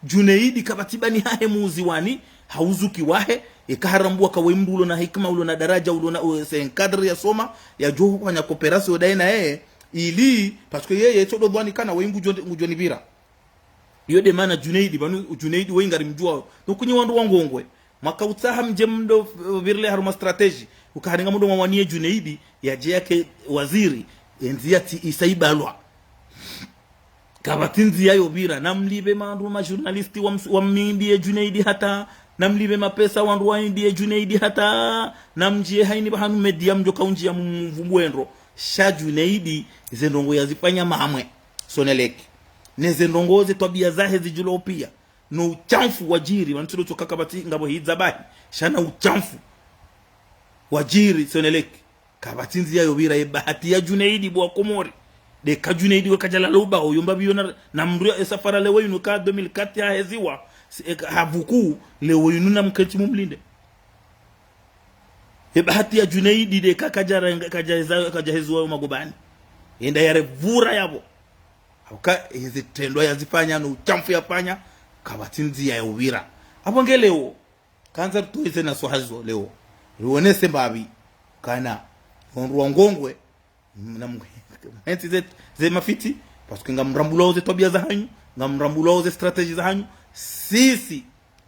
Junaidi kapvatsi bani hahe muuziwani, ha uzuki wahe, eka harambuwa ka we mndru ulo na hikima, ulo na daraja, ulo na, u-, c'est un cadre yasoma, yadjo hufanya coopération dayi naye, ili, parce que yeye, tsodo dhwani kana we ngudjo, ngudjo nipvira. Iyo de mana Junaidi, pvanu Junaidi we ngarimdjuwao. Donc nyi wandru wa Ngongwe, mwaka utsaha mdje mdo, eh, pvirile harumwa stratégie, uka hari ngamdo mwawaniye Junaidi, yadje yake waziri, e ndziya tsi isa ibalwa. Kapvatsi ndziya yopvira, namlipve mandru ma journaliste wa ms-, wa mimbiye Junaidi hata, namlipve mapesa wandru waimbiye Junaidi hata, namdjiye haini pvahanu média mdjoka undjiya mu-, mvumbu wendro. Sha Junaidi, ze ndrongoo yazifanya Mamwe, Sonelec. Ne ze ndrongoo ze twabiya zahe zidjulo piya. No utshafu wadjiri, pvanu tsi do tsoka kapvatsi ngapvo hidza bahi. Sha na utshafu wadjiri, Sonelec. Kapvatsi ndziya yopvira ye bahati ya Junaidi bo wa Komori. De ka Junaidi we kadjalala ubaho, yo mbapvi yo na, na mndru ya e safara leo yinu ka deux mille quatre yaheziwa, si-, e ka-, havuku, leo yinu namketsi mumlinde. Ye bahati ya Junaidi de ka kadjara-, kadjaheza-, kadjaheziwa yo magobani. Yenda yarevura yapvo. Hauka, ezi trendwa yazifanya, no utshafu yafanya, kapvatsi ndziya yopvira. Apvo nge leo, kandza ritowe ze naswaha zo leo. Riwonese mbapvi, kana, wandru wa Ngongwe, na mwe-, mwentsi ze, ze mafiti, parce que ngamrambulwao ze twabiya zahanyu, ngamrambulwao ze stratégie zahanyu, sisi,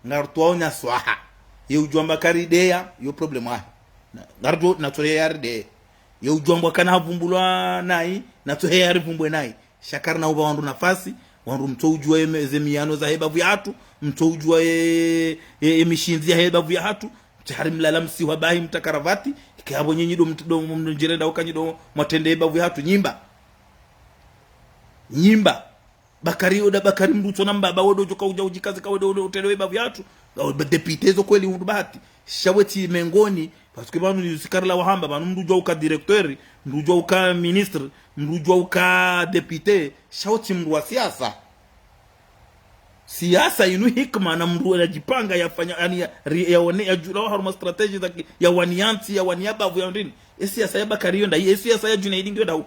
ngarutowao naswaha. Ye udjuwa mba karideya, yo problème yahe. Na, ngarutowao natsohe yarideye. Ye udjuwa mba kana havumbulwa nayi, natsohe yarivumbwe nayi. Sha karina upva wandru nafasi, wandru mtso udjuwa ye me-, ze miyano zahe bavu yahatru, mtso udjuwa ye, ye, ye mishindzi yahe bavu yahatru, Tsi hari mlala msihwa bahi mta karavati, ike hapvo nyinyi ndo mt-, ndo mndjirenda uka nyi ndo mwatrende ye bavu yahatru nyimba. Nyimba. Bakari oda Bakari mndru utsona mbaba wedo djoka udja udjikaze ka wedo utrende ye bavu yahatru. Nga we député zo kweli undru bahati. Sha we tsi mengoni, parce que pvanu ni zikari la wahamba, pvanu mndru udjwa uka directeur, mndru udjwa uka ministre, mndru udjwa uka député, sha we tsi mndru wa siasa. Siasa inu hikima na mndru yadjipanga yafanya, yani ya, ri-, yaone, yadjulawa harumwa stratégie za ki-, yawaniya ntsi, yawaniya bavu ya ndrini. Ye siasa ya Bakari yo ndayi, ye siasa ya Djunaidi ngiyo ndahu.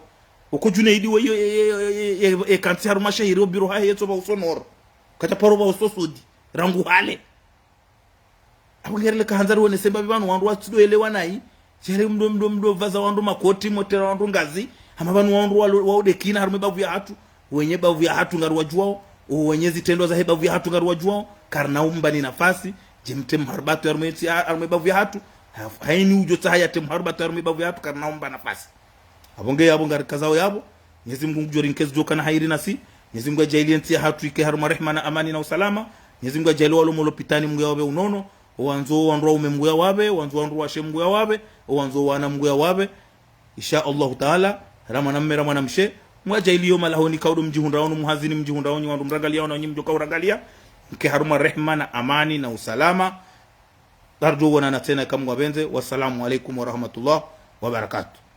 Oko Djunaidi we yo, ye, ye, ye, ye, ye, ye kantsi harumwa shahiri o biro hahe yetso pva uso Nord. Kadja paro pva uso Sud. Rangu hale. Apvo ngerele kahandza riwonese mbapvi pvanu wandru watsido elewa nayi. Shere mdo, mdo, mdo pvaza wandru makoti, motrera wandru ngazi. Hama pvanu wandru walo, wao de kina harumwa ye bavu yahatru. Wenye bavu yahatru ngariwadjuwao. O wenye zitrendwa zahe bavu yahatru ngariwadjuwao. Karina umba ni nafasi. Dje mtre mharibatwi harumwa ye ntsi ya, harumwa ye bavu yahatru. Ha-, hayini udjo tsaha yatre mharibatwi harumwa ye bavu yahatru karina umba nafasi. Apvo nge yapvo ngarikazao yapvo. Mwenyezi Mungu ngudjo rinike zidjo kana hairi nasi. Mwenyezi Mungu yadjaaliye ntsi yahatru ike harumwa rehema na amani na usalama. Mwenyezi Mungu yadjaaliye walo mo lopitani Mungu yawapve unono. O wandzo wandru waume Mungu yawapve, wandzo wandru washe Mungu yawapve, o wandzo wana Mungu yawapve. Insha Allahu Taala, ra mwanamme ra mwanamshe, Mungu yadjaaliye yo malahoni kaudo mdjihundrao nu muhazini mdjihundrao nyi wandru mrangaliao na nyi mdjoka urangaliya. Mke harumwa rehema na amani na usalama. Ngaridjo wonana tsena eka Mungu yapvendze. Wassalamu alaikum warahmatullahi wabarakatuh.